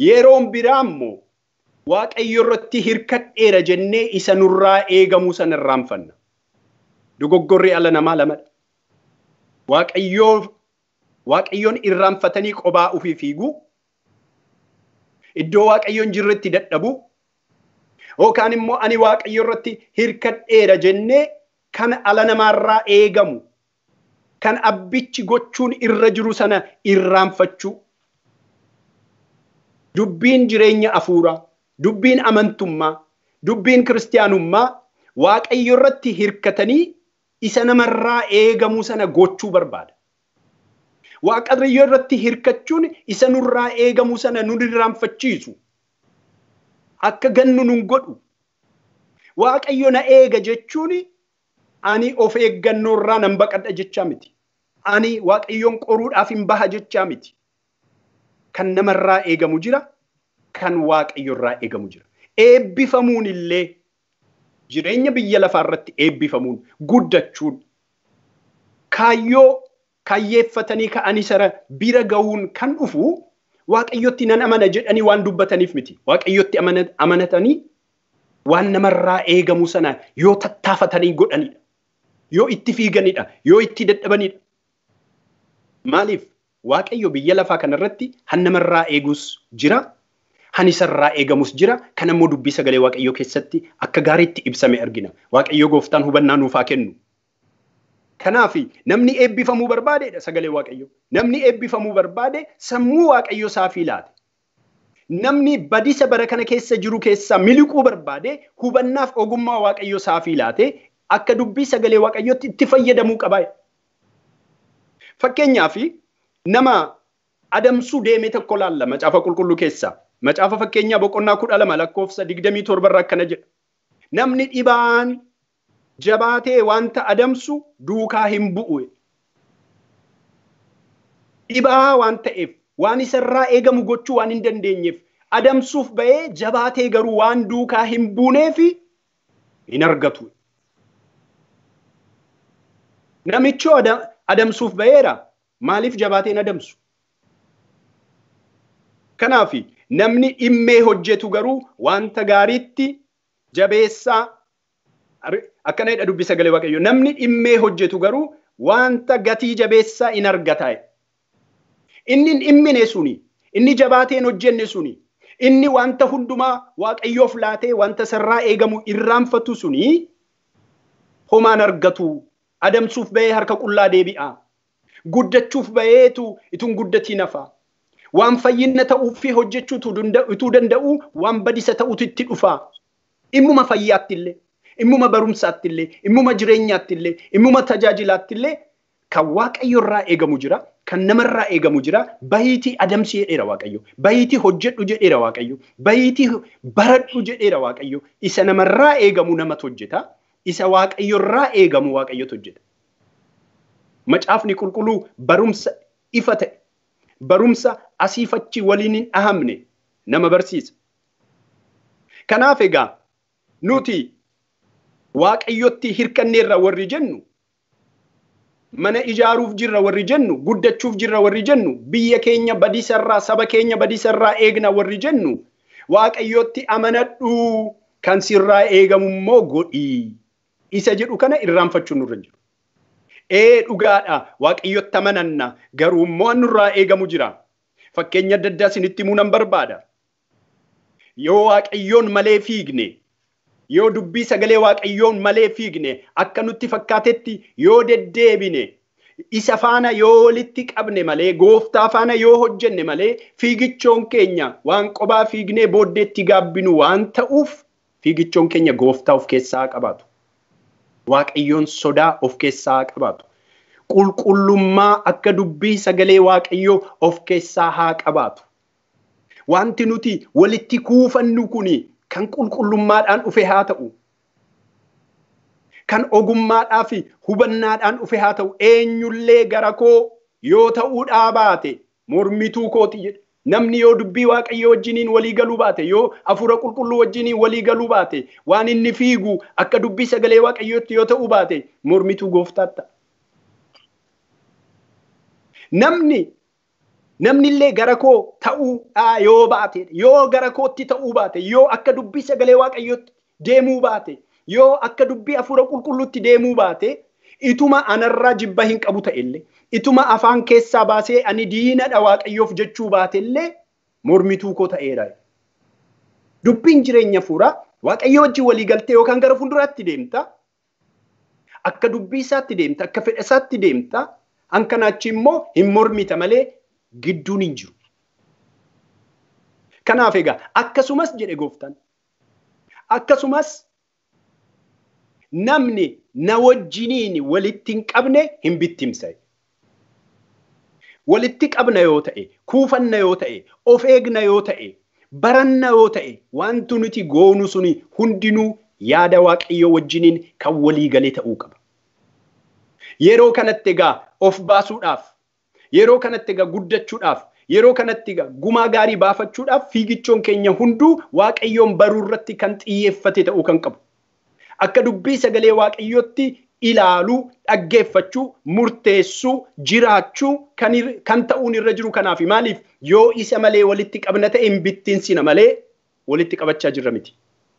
Speaker 3: Yeroon biraa immoo Waaqayyo irratti hirkadheera jennee isa nurraa eegamuu sana irraanfanna. Dogoggorri ala namaa lamadha. Waaqayyoon irraanfatanii qobaa ofii fiiguu, iddoo Waaqayyoon jirretti dadhabuu, yookaan immoo ani Waaqayyo irratti hirkadheera jennee kan ala namaarraa eegamu, kan abbichi gochuun irra jiru sana irraanfachuu. Dubbiin jireenya afuuraa, dubbiin amantummaa, dubbiin kiristiyaanummaa Waaqayyo irratti hirkatanii isa namarraa eegamuu sana gochuu barbaada. Waaqayyo irratti hirkachuun isa nurraa eegamuu sana nu irraanfachiisu. Akka gannu nun godhu. Waaqayyo na eega jechuun ani of eeggannoo irraa nan baqadha jechaa miti. Ani Waaqayyoon qoruudhaaf hin baha jechaa miti. Kan namarraa eegamu jira, kan Waaqayyo irraa eegamu jira. Eebbifamuun illee jireenya biyya lafaa irratti eebbifamuun, guddachuun, kaayyoo kaayyeeffatanii ka'anii sara bira gahuun kan dhufu Waaqayyotti nan amana jedhanii waan dubbataniif miti. Waaqayyotti amanatanii waan namarraa eegamu sana yoo tattaafatanii godhanidha. Yoo itti fiiganidha. Yoo itti dadhabanidha. Maaliif? Waaqayyo biyya lafaa kanarratti han namarraa eegus jira, han isarraa eegamus jira. Kan ammoo dubbii sagalee Waaqayyoo keessatti akka gaariitti ibsame argina. Waaqayyo gooftaan hubannaa nuufaa kennu. Kanaaf namni eebbifamuu barbaadeedha sagalee Waaqayyoo. Namni eebbifamuu barbaade sammuu Waaqayyoo isaafii laate. Namni badisa bara kana keessa jiru keessaa miliquu barbaade hubannaaf ogummaa Waaqayyoo isaafii laate akka dubbii sagalee Waaqayyootti itti fayyadamuu qaba. Fakkeenyaaf nama adamsuu deeme tokko laalla macaafa qulqulluu keessaa. Macaafa fakkeenyaa boqonnaa 12 lakkoofsa 27 irraa akkana jedha. Namni dhibaan jabaatee wanta adamsu duukaa hin bu'u. Dhibaa waan ta'eef, waan isarraa eegamu gochuu waan hin dandeenyeef, adamsuuf ba'ee jabaatee garuu waan duukaa hin buuneef hin argatu. Namichoo adamsuuf ba'eera, maaliif jabaateen adamsu? Kanaaf namni dhimmee hojjetu garuu wanta gaariitti jabeessaa akkana jedha dubbii sagalee Waaqayyoo. Namni dhimmee hojjetu garuu wanta gatii jabeessaa in argata. Inni hin dhimmine suni, inni jabaateen hojjenne suni, inni wanta hundumaa Waaqayyoof laatee wanta sarraa eegamu irraanfatu suni homaan argatu. Adamsuuf ba'ee harka qullaa deebi'a. Guddachuuf ba'eetu itun guddatiin hafa. Waan fayyina ta'uu fi hojjechuutu utuu danda'u waan badisa ta'utu itti dhufa. Immuma fayyaatti illee, immuma barumsaatti illee, immuma jireenyaatti illee, immuma tajaajilaatti illee kan Waaqayyo irraa eegamu jira, kan namarraa eegamu jira. Bahiitii adamsi jedheera Waaqayyo. Bahiitii hojjedhu jedheera Waaqayyo. Bahiitii baradhu jedheera Waaqayyo. Isa namarraa eegamu namatu hojjeta. Isa Waaqayyo irraa eegamu Waaqayyotu hojjeta. Macaafni qulqulluu barumsa ifa ta'e, barumsa asiif achi waliin hin dhahamne nama barsiisa. Kanaaf egaa nuti Waaqayyotti hirkanneerra warri jennu, mana ijaaruuf jirra warri jennu, guddachuuf jirra warri jennu, biyya keenya badiisarraa, saba keenya badiisarraa eegna warri jennu, Waaqayyotti amanadhu, kan sirraa eegamu immoo godhi. Isa jedhu kana irraanfachuun nurra hin jiru. Ee dhugaadha, Waaqayyotti amananna, garuu immoo nurraa eegamu jira. Fakkeenya adda addaa isinitti himuu nan barbaada. Yoo Waaqayyoon malee fiigne, yoo dubbii sagalee Waaqayyoon malee fiigne, akka nutti fakkaatetti yoo deddeebine, isa faana yoo walitti qabne malee, gooftaa faana yoo hojjenne malee, fiigichoon keenya waan qobaa fiignee booddeetti gaabbinu waan ta'uuf fiigichoon keenya gooftaa of keessaa qabaatu. Waaqayyoon sodaa of keessaa qabaatu. Qulqullummaa akka dubbii sagalee Waaqayyoo of keessaa haa qabaatu. Wanti nuti walitti kuufannu kuni kan qulqullummaadhaan dhufe haa ta'u. Kan ogummaadhaa fi hubannaadhaan dhufe haa ta'u. Eenyullee gara koo yoo ta'uu dhaabaate mormituu kooti jedhe. Namni yoo dubbii Waaqayyoo wajjiniin walii galuu baate, yoo hafuura qulqulluu wajjiniin walii galuu baate, waan inni fiigu akka dubbii sagalee Waaqayyootti yoo ta'uu baate mormituu gooftaatti ta'a. Namni illee gara koo ta'uudhaa yoo baate, yoo gara kootti ta'uu baate, yoo akka dubbii sagalee Waaqayyootti deemuu baate, yoo akka dubbii hafuura qulqulluutti deemuu baate, ituma anarraa jibba hin qabu ta'ellee, ituma afaan keessaa baasee ani diinadha Waaqayyoof jechuu baatellee mormituu koo ta'eera. Dubbiin jireenya fuuraa Waaqayyo wajjin walii galtee yookaan gara fuulduraatti deemta. Akka dubbii isaatti deemta, akka fedha isaatti deemta. Hankan achi immoo hin mormita malee gidduun hin jiru. Kanaaf egaa akkasumas jedhe gooftaan. Akkasumas namni na wajjiniin walitti hin qabne hin bittimsa. Walitti qabna yoo ta'e, kuufanna yoo ta'e, of eegna yoo ta'e, baranna yoo ta'e, wanti nuti goonu suni hundinuu yaada Waaqayyoo wajjiniin kan walii galee ta'uu qaba. Yeroo kanatti egaa of baasuudhaaf, yeroo kanatti egaa guddachuudhaaf, yeroo kanatti egaa gumaa gaarii baafachuudhaaf fiigichoon keenya hunduu Waaqayyoon baruu irratti kan xiyyeeffate ta'uu kan qabu. Akka dubbii sagalee Waaqayyootti ilaaluu, dhaggeeffachuu, murteessuu, jiraachuu kan ta'uun irra jiru kanaaf. Maaliif yoo isa malee walitti qabna ta'e hin bittinsina malee walitti qabachaa jirra miti.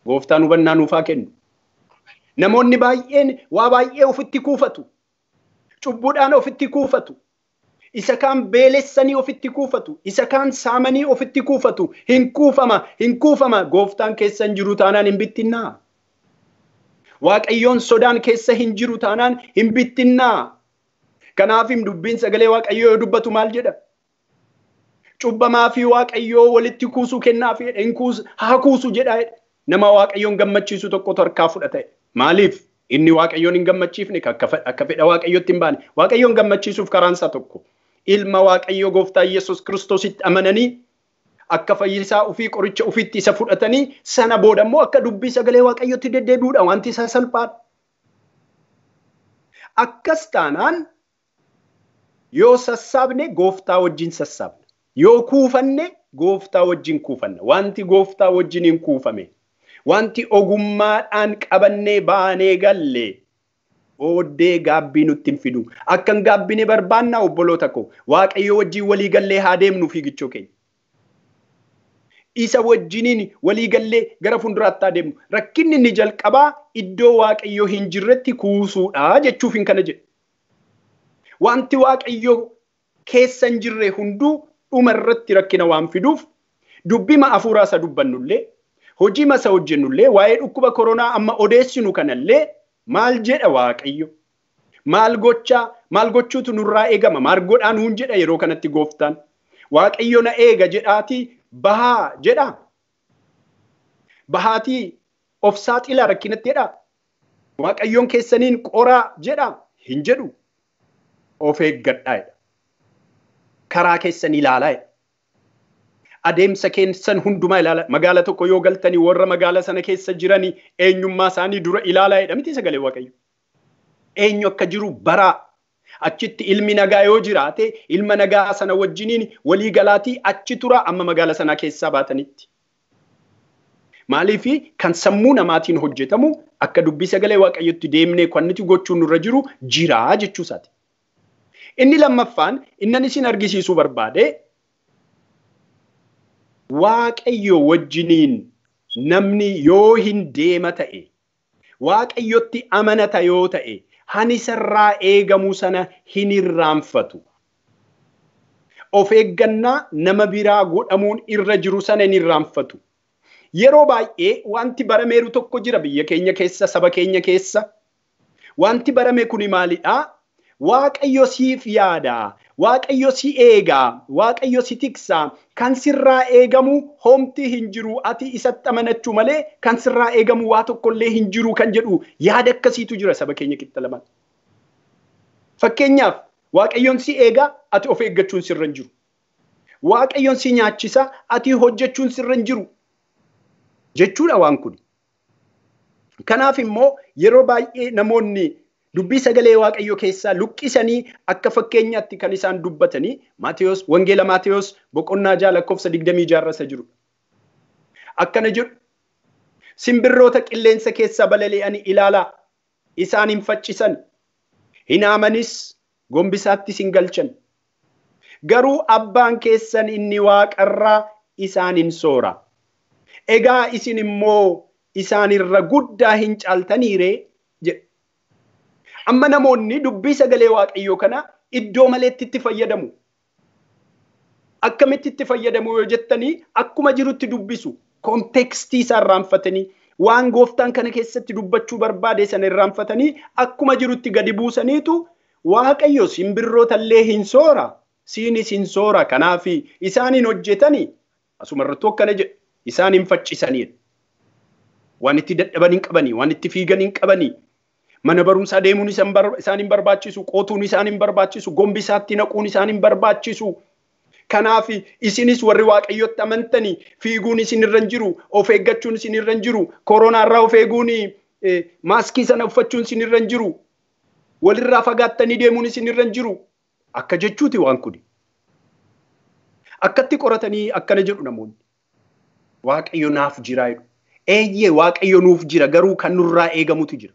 Speaker 3: Gooftaan hubannaa nuuf haa kennu. Namoonni baay'een waa baay'ee ofitti kuufatu. Cubbuudhaan ofitti kuufatu. Isa kaan beelessanii ofitti kuufatu. Isa kaan saamanii ofitti kuufatu. Hin kuufama, hin kuufama. Gooftaan keessa hin jiru taanaan hin bittinnaa. Waaqayyoon sodaan keessa hin jiru taanaan hin bittinnaa. Kanaaf dubbiin sagalee Waaqayyoo yoo dubbatu maal jedha? Cubbamaa fi Waaqayyoo walitti kuusuu kennaaf jedha. Hin kuusu, haa kuusu jedha. Nama Waaqayyoon gammachiisu tokkotu harkaa fudhata. Maaliif? Inni Waaqayyoon hin gammachiifne akka fedha Waaqayyootti hin baane. Waaqayyoon gammachiisuuf karaan isaa tokko. Ilma Waaqayyoo gooftaa Yesuus Kiristoositti amananii akka fayyisaa ofii qoricha ofiitti isa fudhatanii sana booda immoo akka dubbii sagalee Waaqayyootti deddeebi'uudha. Wanti isaa salphaadha. Akkas taanaan yoo sassaabne gooftaa wajjin sassaabna. Yoo kuufanne gooftaa wajjin kuufanna. Wanti gooftaa wajjin hin kuufame, wanti ogummaadhaan qabannee baanee galle booddee gaabbii nutti hin fidu. Akka hin gaabbine barbaannaa obboloota koo. Waaqayyo wajjin walii gallee haa deemnu fiigichoo keenya. Isa wajjiniin walii gallee gara fuulduraatti haa deemnu. Rakkinni inni jalqabaa iddoo Waaqayyo hin jirretti kuusuudha jechuuf hin kana jedhu. Wanti Waaqayyo keessa hin jirre hunduu dhuma irratti rakkina waan fiduuf dubbima hafuuraa isa dubbannullee, hojii masa hojjennullee, waa'ee dhukkuba koronaa amma odeessinu kanallee maal jedha Waaqayyo? Maal gochaa, maal gochuutu nurraa eegama? Maal godhaa nuun jedha yeroo kanatti gooftaan? Waaqayyo na eega jedhaatii bahaa jedha. Bahaatii of saaxilaa rakkinatti jedha. Waaqayyoon keessaniin qoraa jedha hin jedhu. Of eeggadhaa jedha. Karaa keessan ilaalaa jedha. Adeemsa keessan hundumaa ilaalaa. Magaala tokko yoo galtanii warra magaala sana keessa jiranii eenyummaa isaanii dura ilaalaa jedha miti sagalee Waaqayyo. Eenyu akka jiru baraa. Achitti ilmi nagaa yoo jiraate ilma nagaa sana wajjiniin walii galaatii achi tura amma magaala sanaa keessaa baatanitti. Maaliif kan sammuu namaatiin hojjetamu akka dubbii sagalee Waaqayyotti deemnee kan nuti gochuun nurra jiru jiraa jechuu isaati. Inni lammaffaan innan isin argisiisuu barbaade Waaqayyo wajjiniin namni yoo hin deema ta'e Waaqayyotti amanata yoo ta'e hanisarraa eegamu sana hin irraanfatu. Of eeggannaa nama biraa godhamuun irra jiru sana hin irraanfatu. Yeroo baay'ee wanti barameeru tokko jira biyya keenya keessa, saba keenya keessa. Wanti barame kuni maalidhaa? Waaqayyo siif yaada, Waaqayyo si eega, Waaqayyo si tiksa, kan sirraa eegamu homti hin jiru, ati isatti amanachuu malee kan sirraa eegamu waa tokkollee hin jiru kan jedhu yaada akkasiitu jira saba keenya qixxa lamaan. Fakkeenyaaf Waaqayyoon si eega, ati of eeggachuun sirra hin jiru. Waaqayyoon si nyaachisa, ati hojjechuun sirra hin jiru. Jechuudha waan kun. Kanaaf immoo yeroo baay'ee namoonni dubbii sagalee Waaqayyoo keessaa luqqisanii akka fakkeenyaatti kan isaan dubbatanii Maatewos Wangeela Maatewos boqonnaa 6 lakkoofsa 26 irra isa jiru. Akkana jedhu simbirroota qilleensa keessa balali'anii ilaalaa isaan hin faccisan hin haamanis gombisaattis hin galchan. Garuu abbaan keessan inni waaqarraa isaan hin soora. Egaa isin immoo isaanirra guddaa hin caaltaniiree jedhe. Amma namoonni dubbii sagalee Waaqayyoo kana iddoo maleetti itti fayyadamu. Akkamitti itti fayyadamu yoo jettanii akkuma jirutti dubbisu. Kontekstii isaa irraanfatanii waan gooftaan kana keessatti dubbachuu barbaade sana irraanfatanii akkuma jirutti gadi buusaniitu Waaqayyo simbirroota illee hin soora, siinis hin soora. Kanaaf isaan hin hojjetanii asumarrattuu akkana jedhu isaan hin faccisanii. Waan itti dadhaban hin qabanii, waan itti fiigan hin qabanii. Mana barumsaa deemuun isaan hin barbaachisu, qotuun isaan hin barbaachisu, gombisaatti naquun isaan hin barbaachisu. Kanaaf isinis warri Waaqayyotti amantanii fiiguun isin irra hin jiru, of eeggachuun isin irra hin jiru, koronaarraa of eeguun maaskii sana uffachuun isin irra hin jiru, walirraa fagaattanii deemuun isin irra hin jiru. Akka jechuuti waan kuni. Akkatti qoratanii akkana jedhu namoonni. Waaqayyo naaf jira jedhu. Eeyyee Waaqayyo nuuf jira garuu kan nurraa eegamutu jira.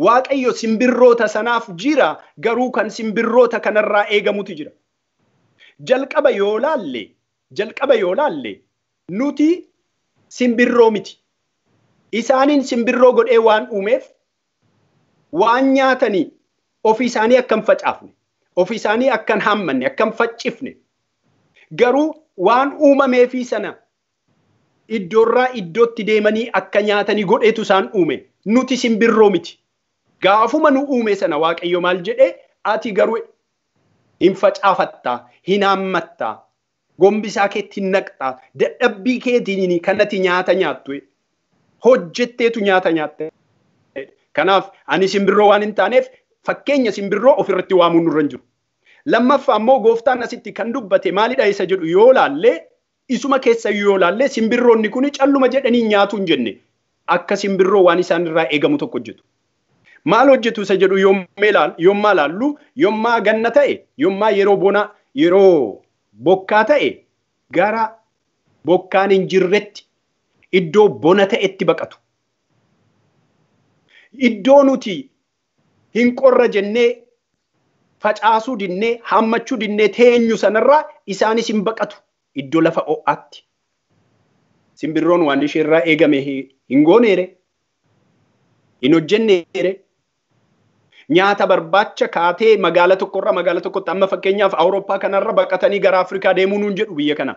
Speaker 3: Waaqayyo simbirroota sanaaf jira garuu kan simbirroota kanarraa eegamutu jira. Jalqaba yoo laalle nuti simbirroo miti. Isaaniin simbirroo godhee waan uumeef waan nyaatanii ofii isaanii akka hin facaafne, ofii isaanii akka hin haammanne, akka hin faccifne garuu waan uumameefii sana iddoorraa iddootti deemanii akka nyaatanii godheetu isaan uume. Nuti simbirroo miti. Gaafuma nu uume sana Waaqayyo maal jedhee ati garuu hin facaafattaa, hin haammattaa, gombisaa keetti hin naqxaa, dadhabbii keetiin kanatti nyaata nyaattu, hojjetteetu nyaata nyaatte. Kanaaf ani simbirroo waan hin taaneef fakkeenya simbirroo ofirratti waamuun nurra hin jiru. Lammaffaa immoo gooftaan asitti kan dubbate maalidha isa jedhu yoo laalle isuma keessa yoo laalle simbirroonni kun calluma jedhanii nyaatu hin jenne akka simbirroo waan isaan irraa eegamu tokko hojjetu. Maal hojjetu isa jedhu yommaa laallu yommaa ganna ta'e yommaa yeroo bona yeroo bokkaa ta'e gara bokkaan hin jirretti iddoo bona ta'etti baqatu. Iddoo nuti hin qorra jennee facaasuu dinnee haammachuu dinnee teenyu sanarraa isaanis hin baqatu iddoo lafa ho'aatti. Simbirroon waan isheerraa eegame hin gooneere, hin hojjenneere. Nyaata barbaacha kaatee magaala tokkorraa magaala tokkotti amma fakkeenyaaf Awurooppaa kanarra baqatanii gara Afrikaa deemuu nuun jedhu biyya kana.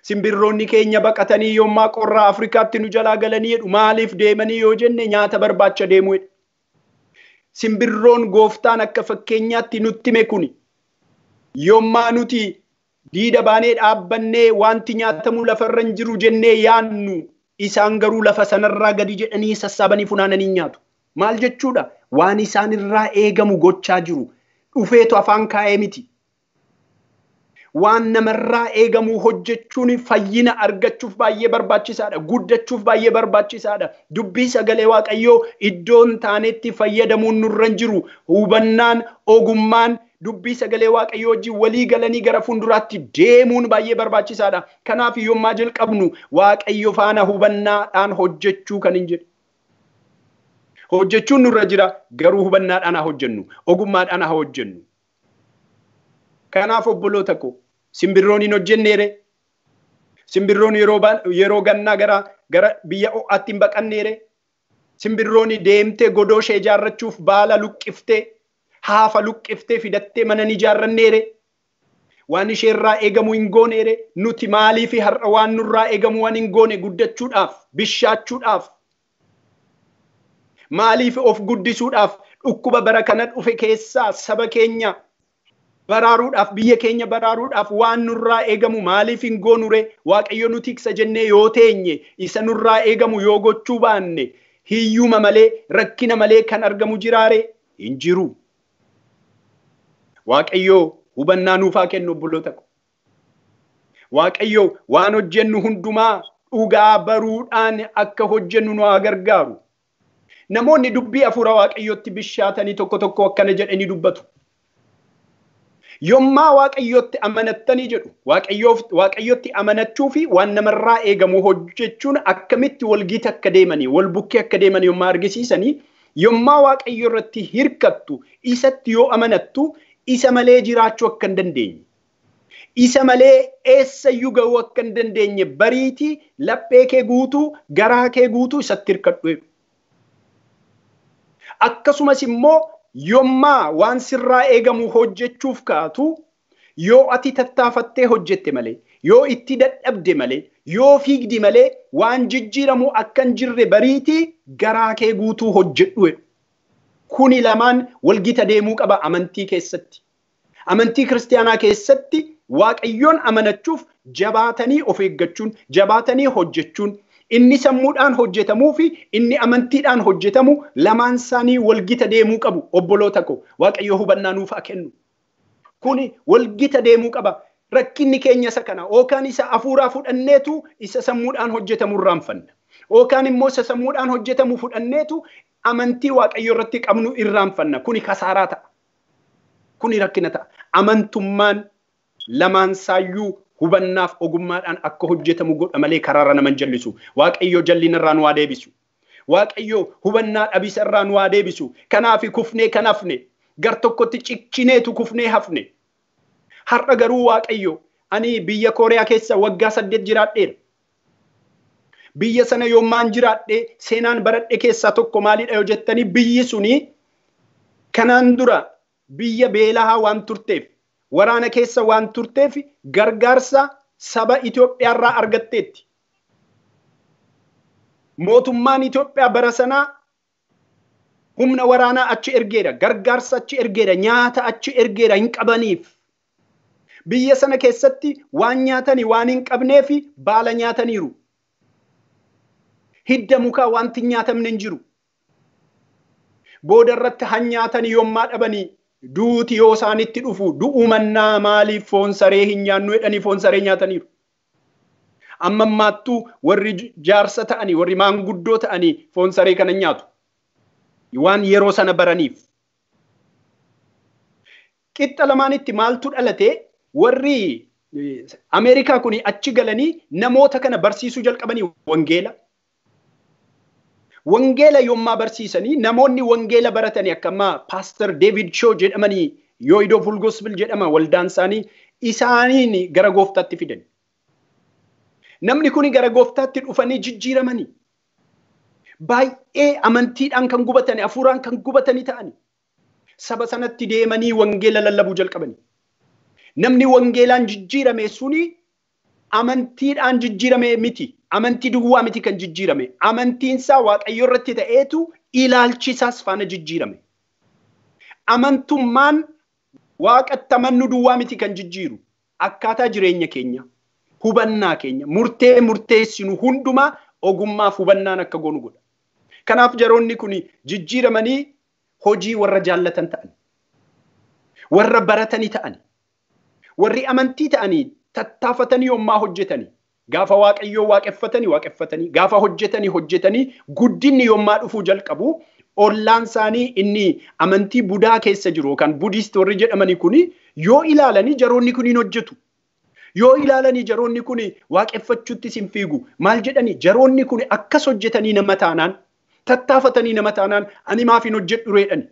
Speaker 3: Simbirroonni keenya baqatanii yommaa qorraa Afrikaatti nu jalaa galanii jedhu maaliif deemanii yoo jenne nyaata barbaacha deemuu jedhu. Simbirroon gooftaan akka fakkeenyaatti nutti hime kuni yommaa nuti Diida baanee dhaabbannee wanti nyaatamu lafarra hin jiru jennee yaannu isaan garuu lafa sanarraa gadi jedhanii sassaabanii funaananii nyaatu. Maal jechuudha? Waan isaan irraa eegamu gochaa jiru. Dhufeetu afaan kaa'ee miti. Waan namarraa eegamu hojjechuun fayyina argachuuf baay'ee barbaachisaadha. Guddachuuf baay'ee barbaachisaadha. Dubbii sagalee Waaqayyoo iddoon taanetti fayyadamuun nurra hin jiru. Hubannaan, ogummaan dubbii sagalee Waaqayyoo wajjin walii galanii gara fuulduraatti deemuun baay'ee barbaachisaadha. Kanaaf yommaa jalqabnu Waaqayyo faana hubannaadhaan hojjechuu kan hin jedhu. Hojjechuun nurra jira garuu hubannaadhaan haa hojjennu. Ogummaadhaan haa hojjennu. Kanaaf obboloota koo simbirroon hin hojjenneere. Simbirroon yeroo gannaa gara biyya ho'aatti hin baqanneere. Simbirroon deemtee godoo ishee ijaarrachuuf baala luqqiftee haafa luqqiftee fidattee mana ni ijaarranneere. Waan isheerraa eegamu hin gooneere. Nuti maaliif har'a waan nurraa eegamu waan hin goone guddachuudhaaf, bishaachuudhaaf, maaliif of guddisuudhaaf dhukkuba bara kana dhufe keessaa saba keenya baraaruudhaaf, biyya keenya baraaruudhaaf waan nurraa eegamu maaliif hin goonure? Waaqayyo nu tiksa jennee yoo teenye isa nurraa eegamu yoo gochuu baanne hiyyuma malee rakkina malee kan argamu jiraare hin jiru. Waaqayyo hubannaa nuufaa kennu obboloota ko. Waaqayyo waan hojjennu hundumaa dhugaa baruudhaan akka hojjennu nu haa gargaaru. Namoonni dubbii hafuura Waaqayyootti bishaatanii tokko tokko akkana jedhanii dubbatu. Yommaa Waaqayyootti amanattanii jedhu. Waaqayyootti amanachuu fi waan namarraa eegamu hojjechuun akkamitti walgita akka deemanii, wal bukkee akka deeman yommaa argisiisanii, yommaa Waaqayyo irratti hirkattu, isatti yoo amanattu, isa malee jiraachuu akka hin dandeenye. Isa malee eessayyuu ga'uu akka hin dandeenye bariitii laphee kee guutuu, garaa kee guutuu isatti hirkadhu. Akkasumas immoo yommaa waan sirraa eegamu hojjechuuf kaatu yoo ati tattaafattee hojjette malee, yoo itti dadhabde malee, yoo fiigdi malee waan jijjiiramu akka hin jirre bariitii garaa kee guutuu hojjedhu. Kuni lamaan walgita deemuu qaba amantii keessatti. Amantii kiristaanaa keessatti Waaqayyoon amanachuuf jabaatanii of eeggachuun, jabaatanii hojjechuun, inni sammuudhaan hojjetamuu fi inni amantiidhaan hojjetamu lamaan isaanii walgita deemuu qabu. Obboloota koo Waaqayyo hubannaa nuuf haa kennu. Kuni walgita deemuu qaba. Rakkinni keenya isa kana yookaan isa hafuuraa fudhanneetu isa sammuudhaan hojjetamu irraanfanna. Yookaan immoo isa sammuudhaan hojjetamu fudhanneetu amantii Waaqayyo irratti qabnu irraanfanna. Kuni kasaaraa ta'a. Kuni rakkina ta'a. Amantummaan lamaan saayyuu hubannaaf ogummaadhaan akka hojjetamu godha malee karaarra nama hin jallisu. Waaqayyo jallinarraa nu haa deebisu. Waaqayyo hubannaa dhabisarraa nu haa deebisu. Kanaaf kufnee kan hafne gar tokkotti ciccineetu kufnee hafne. Har'a garuu Waaqayyo ani biyya Kooriyaa keessa waggaa 8 jiraadheera. Biyya sana yommaan jiraadhe seenaan baradhe keessaa tokko maalidha yoo jettanii biyyi suni kanaan dura biyya beelaa waan turteef, waraana keessa waan turteef gargaarsa saba Itoophiyaarraa argatteetti. Mootummaan Itoophiyaa bara sanaa humna waraanaa achi ergeera, gargaarsa achi ergeera, nyaata achi ergeera hin qabaniif. Biyya sana keessatti waan nyaatanii waan hin qabneef baala nyaataniiru. Hidda mukaa wanti hin nyaatamne hin jiru. Booda irratti hanyaatanii yommaa dhabanii duuti yoo isaanitti dhufu du'uu mannaa maaliif foon saree hin nyaannu jedhanii foon saree nyaataniiru. Amma ammaattuu warri jaarsa ta'anii warri maanguddoo ta'anii foon saree kana nyaatu. Waan yeroo sana baraniif. Qixxa lamaanitti maaltu dhalate warri Ameerikaa kun achi galanii namoota kana barsiisuu jalqabanii wangeela. Wangeela yommaa barsiisanii namoonni wangeela baratanii akka ammaa Pastor David Shaw jedhamanii Yoidoo Full Gospel jedhama waldaan isaanii isaaniin gara gooftaatti fidan. Namni kun gara gooftaatti dhufanii jijjiiramanii baay'ee amantiidhaan kan gubatanii hafuuraan kan gubatanii ta'anii saba sanatti deemanii wangeela lallabuu jalqabanii. Namni wangeelaan jijjiirame suni amantiidhaan jijjiirame miti. Amantii duwwaa miti kan jijjiirame. Amantiin isaa Waaqayyo irratti ta'eetu ilaalchi isaas faana jijjiirame. Amantummaan waaqatti amannu duwwaa miti kan jijjiiru. Akkaataa jireenya keenya, hubannaa keenya, murtee murteessinu hundumaa ogummaaf hubannaan akka goonu godha. Kanaaf jaroonni kun jijjiiramanii hojii warra jaallatan ta'an, warra baratanii ta'an, warri amantii ta'anii tattaafatanii yommaa hojjetanii, gaafa Waaqayyoo waaqeffatanii waaqeffatanii, gaafa hojjetanii hojjetanii guddinni yommaa dhufuu jalqabu ollaan isaanii inni amantii budaa keessa jiru yookaan budiist warri jedhamanii kuni yoo ilaalanii jaroonni kun hin hojjetu. Yoo ilaalanii jaroonni kun waaqeffachuuttis hin fiigu. Maal jedhanii jaroonni kun akkas hojjetanii nama taanaan, tattaafatanii nama taanaan ani maaf hin hojjedhu reedhani.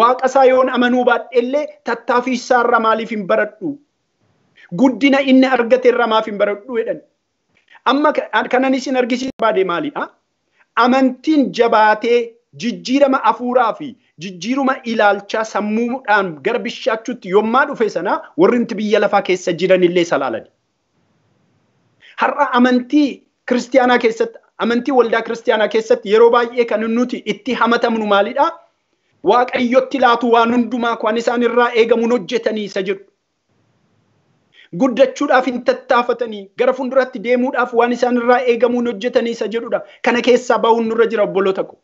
Speaker 3: Waaqa isaa yoon amanuu baadhellee tattaafii isaarraa maaliif hin baradhu? Guddina inni argate irraa maaf hin baradhu jedhani. Amma kanan isin argisiisuu barbaade maalidha? Amantiin jabaatee jijjiirama afuuraa fi jijjiiruma ilaalchaa sammuudhaan gara bishaachuutti yommaa dhufe sana warri nuti biyya lafaa keessa jiranillee salaalani. Har'a amantii kiristiyaanaa keessatti, amantii waldaa kiristiyaanaa keessatti yeroo baay'ee kan nuti itti hamatamnu maalidha? Waaqayyotti laatu waan hundumaa kan isaan irraa eegamuun hojjetanii isa jedhu. Guddachuudhaaf hin tattaafatanii gara fuulduratti deemuudhaaf waan isaan irraa eegamuun hojjetanii isa jedhudha. Kana keessaa ba'uun nurra jira obboloota ko.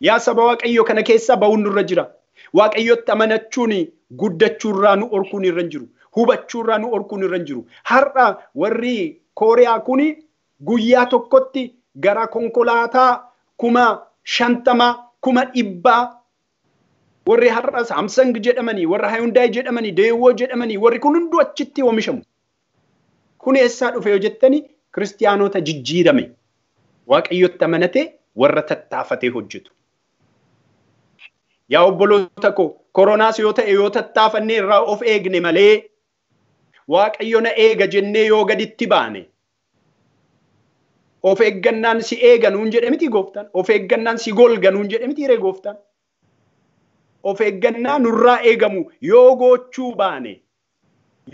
Speaker 3: Yaa saba Waaqayyoo kana keessaa ba'uun nurra jira. Waaqayyotti amanachuun guddachuurraa nu orkuun irra hin jiru. Hubachuurraa nu orkuun irra hin jiru. Har'a warri Kooriyaa kun guyyaa tokkotti gara konkolaataa 50,000 100,000 warri har'a Samsung jedhamanii, warra Hyundai jedhamanii, Daewoo jedhamanii warri kun hunduu achitti oomishamu. Kun eessaa dhufe yoo jettani kiristiyaanota jijjiirame. Waaqayyotti amanatee warra tattaafatee hojjetu. Yaa obboloota koo koronaas yoo ta'e yoo tattaafannee irraa of eegne malee Waaqayyo na eega jennee yoo gaditti baane of eeggannaan si eega nuun jedhe miti gooftaan. Of eeggannaan si golga nuun jedhe miti ree gooftaan. Of eeggannaa nurraa eegamu yoo gochuu baane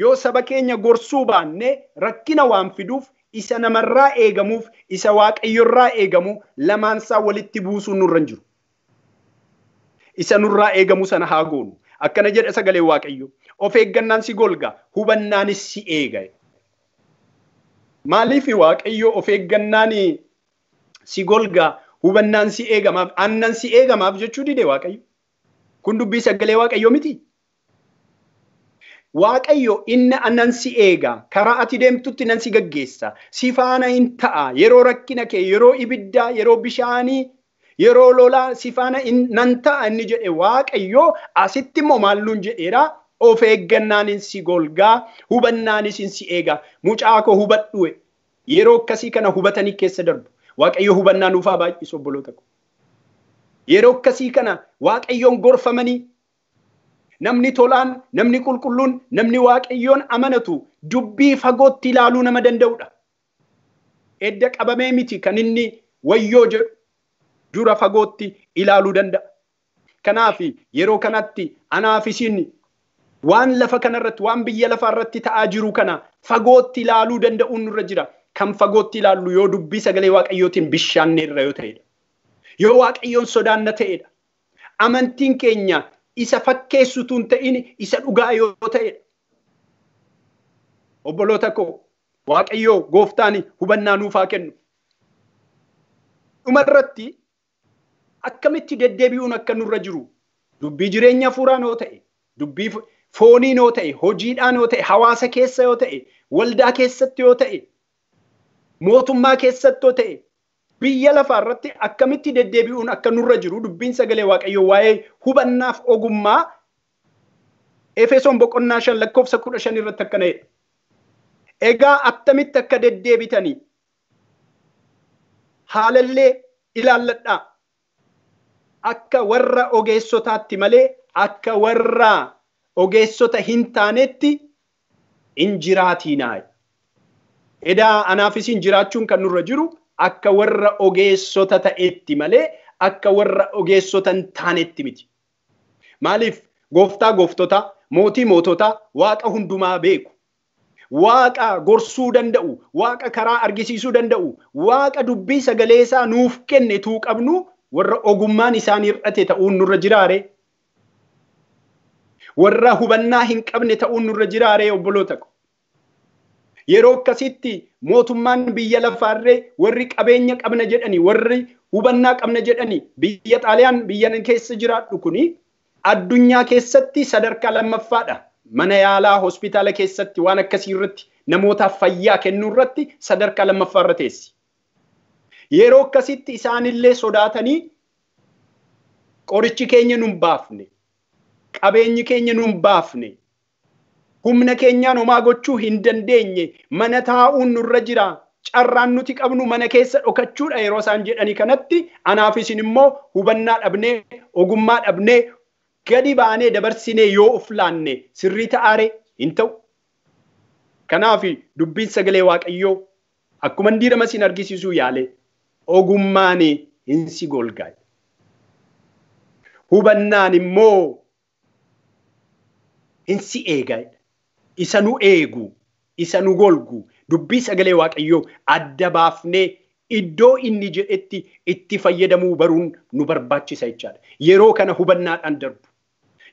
Speaker 3: yoo saba keenya gorsuu baanne rakkina waan fiduuf isa namarraa eegamuuf isa Waaqayyorraa eegamu lamaansaa walitti buusuun nurra hin jiru. Isa nurraa eegamu sana haa goonu. Akkana jedha sagalee Waaqayyo. Of eeggannaan si golga, hubannaanis si eega. Maaliif Waaqayyo of eeggannaan si golga, hubannaan si eegamaaf, aannan si eegamaaf jechuu dide Waaqayyo? Kun dubbii sagalee Waaqayyoo miti. Waaqayyo inni aannan si eega, karaa ati deemtutti nan si gaggeessa, si faana hin ta'a, yeroo rakkina kee, yeroo ibiddaa, yeroo bishaanii, yeroo lolaa si faana nan ta'a inni jedhe Waaqayyo asitti immoo maal nuun jedheera? Of eeggannaanis si golgaa, hubannaanis si eega. Mucaa koo hubadhu. Yeroo akkasii kana hubatanii keessa darbu. Waaqayyo hubannaa nuuf haa baay'isu obboloota koo. Yeroo akkasii kana Waaqayyoon gorfamanii namni tolaan, namni qulqulluun, namni Waaqayyoon amanatu dubbii fagootti ilaaluu nama danda'udha. Edda qabamee miti kan inni wayyoo jedhu dura fagootti ilaaluu danda'a. Kanaaf yeroo kanatti anaaf isin waan lafa kanarratti, waan biyya lafaarratti ta'aa jiru kana fagootti ilaaluu danda'uun nurra jira. Kan fagootti ilaallu yoo dubbii sagalee Waaqayyootiin bishaanne irra yoo ta'edha. Yoo Waaqayyoon sodaanna ta'edha. Amantiin keenya isa fakkeessutu hin ta'in isa dhugaa yoo ta'edha. Obboloota koo Waaqayyoo gooftaan hubannaa nuuf haa kennu. Dhumarratti akkamitti deddeebi'uun akka nurra jiru dubbii jireenya hafuuraan yoo ta'e, dubbii fooniin yoo ta'e, hojiidhaan yoo ta'e, hawaasa keessa yoo ta'e, waldaa keessatti yoo ta'e, mootummaa keessatti yoo ta'e, biyya lafaarratti akkamitti deddeebi'uun akka nurra jiru dubbiin sagalee Waaqayyoo waa'ee hubannaaf ogummaa Efesoon boqonnaa 5 lakkoofsa 15 irratti akkana jedha. Egaa attamitti akka deddeebitanii haalallee ilaalladhaa. Akka warra ogeessotaatti malee akka warra ogeessota hin taanetti hin jiraatinaa. Edaa anaaf isin jiraachuun kan nurra jiru akka warra ogeessota ta'etti malee akka warra ogeessota hin taanetti miti. Maaliif gooftaa gooftota, mootii mootota, Waaqa hundumaa beeku, Waaqa gorsuu danda'u, Waaqa karaa argisiisuu danda'u, Waaqa dubbii sagalee isaa nuuf kenne tuu qabnu warra ogummaan isaan hir'ate ta'uun nurra jiraare. Warra hubannaa hin qabne ta'uun nurra jiraaree obboloota ko. Yeroo akkasitti mootummaan biyya lafaarree warri qabeenya qabna jedhani, warri hubannaa qabna jedhani, biyya Xaaliyaan biyya keessa jiraadhu kuni addunyaa keessatti sadarkaa lammaffaadha. Mana yaalaa hospitaala keessatti waan akkasii irratti namootaaf fayyaa kennuu irratti sadarkaa lammaffaa irra teessi. Yeroo akkasitti isaanillee sodaatanii qorichi keenya nun baafne, qabeenyi keenya nun baafne, humna keenyaan homaa gochuu hin dandeenye, mana taa'uun nurra jira, carraan nuti qabnu mana keessa dhokachuudha yeroo isaan jedhanii kanatti anaaf isin immoo hubannaa dhabnee, ogummaa dhabnee, gadi baanee dabarsinee yoo of laanne sirrii ta'aare hin ta'u. Kanaaf dubbiin sagalee Waaqayyoo akkuma diirama isin argisiisuu yaale ogummaan hin si golgaa. Hubannaan immoo hin si eega. Isa nu eegu, isa nu golgu, dubbii sagalee Waaqayyoo adda baafnee iddoo inni jedhetti itti fayyadamuu baruun nu barbaachisa jechaadha. Yeroo kana hubannaadhaan darbu.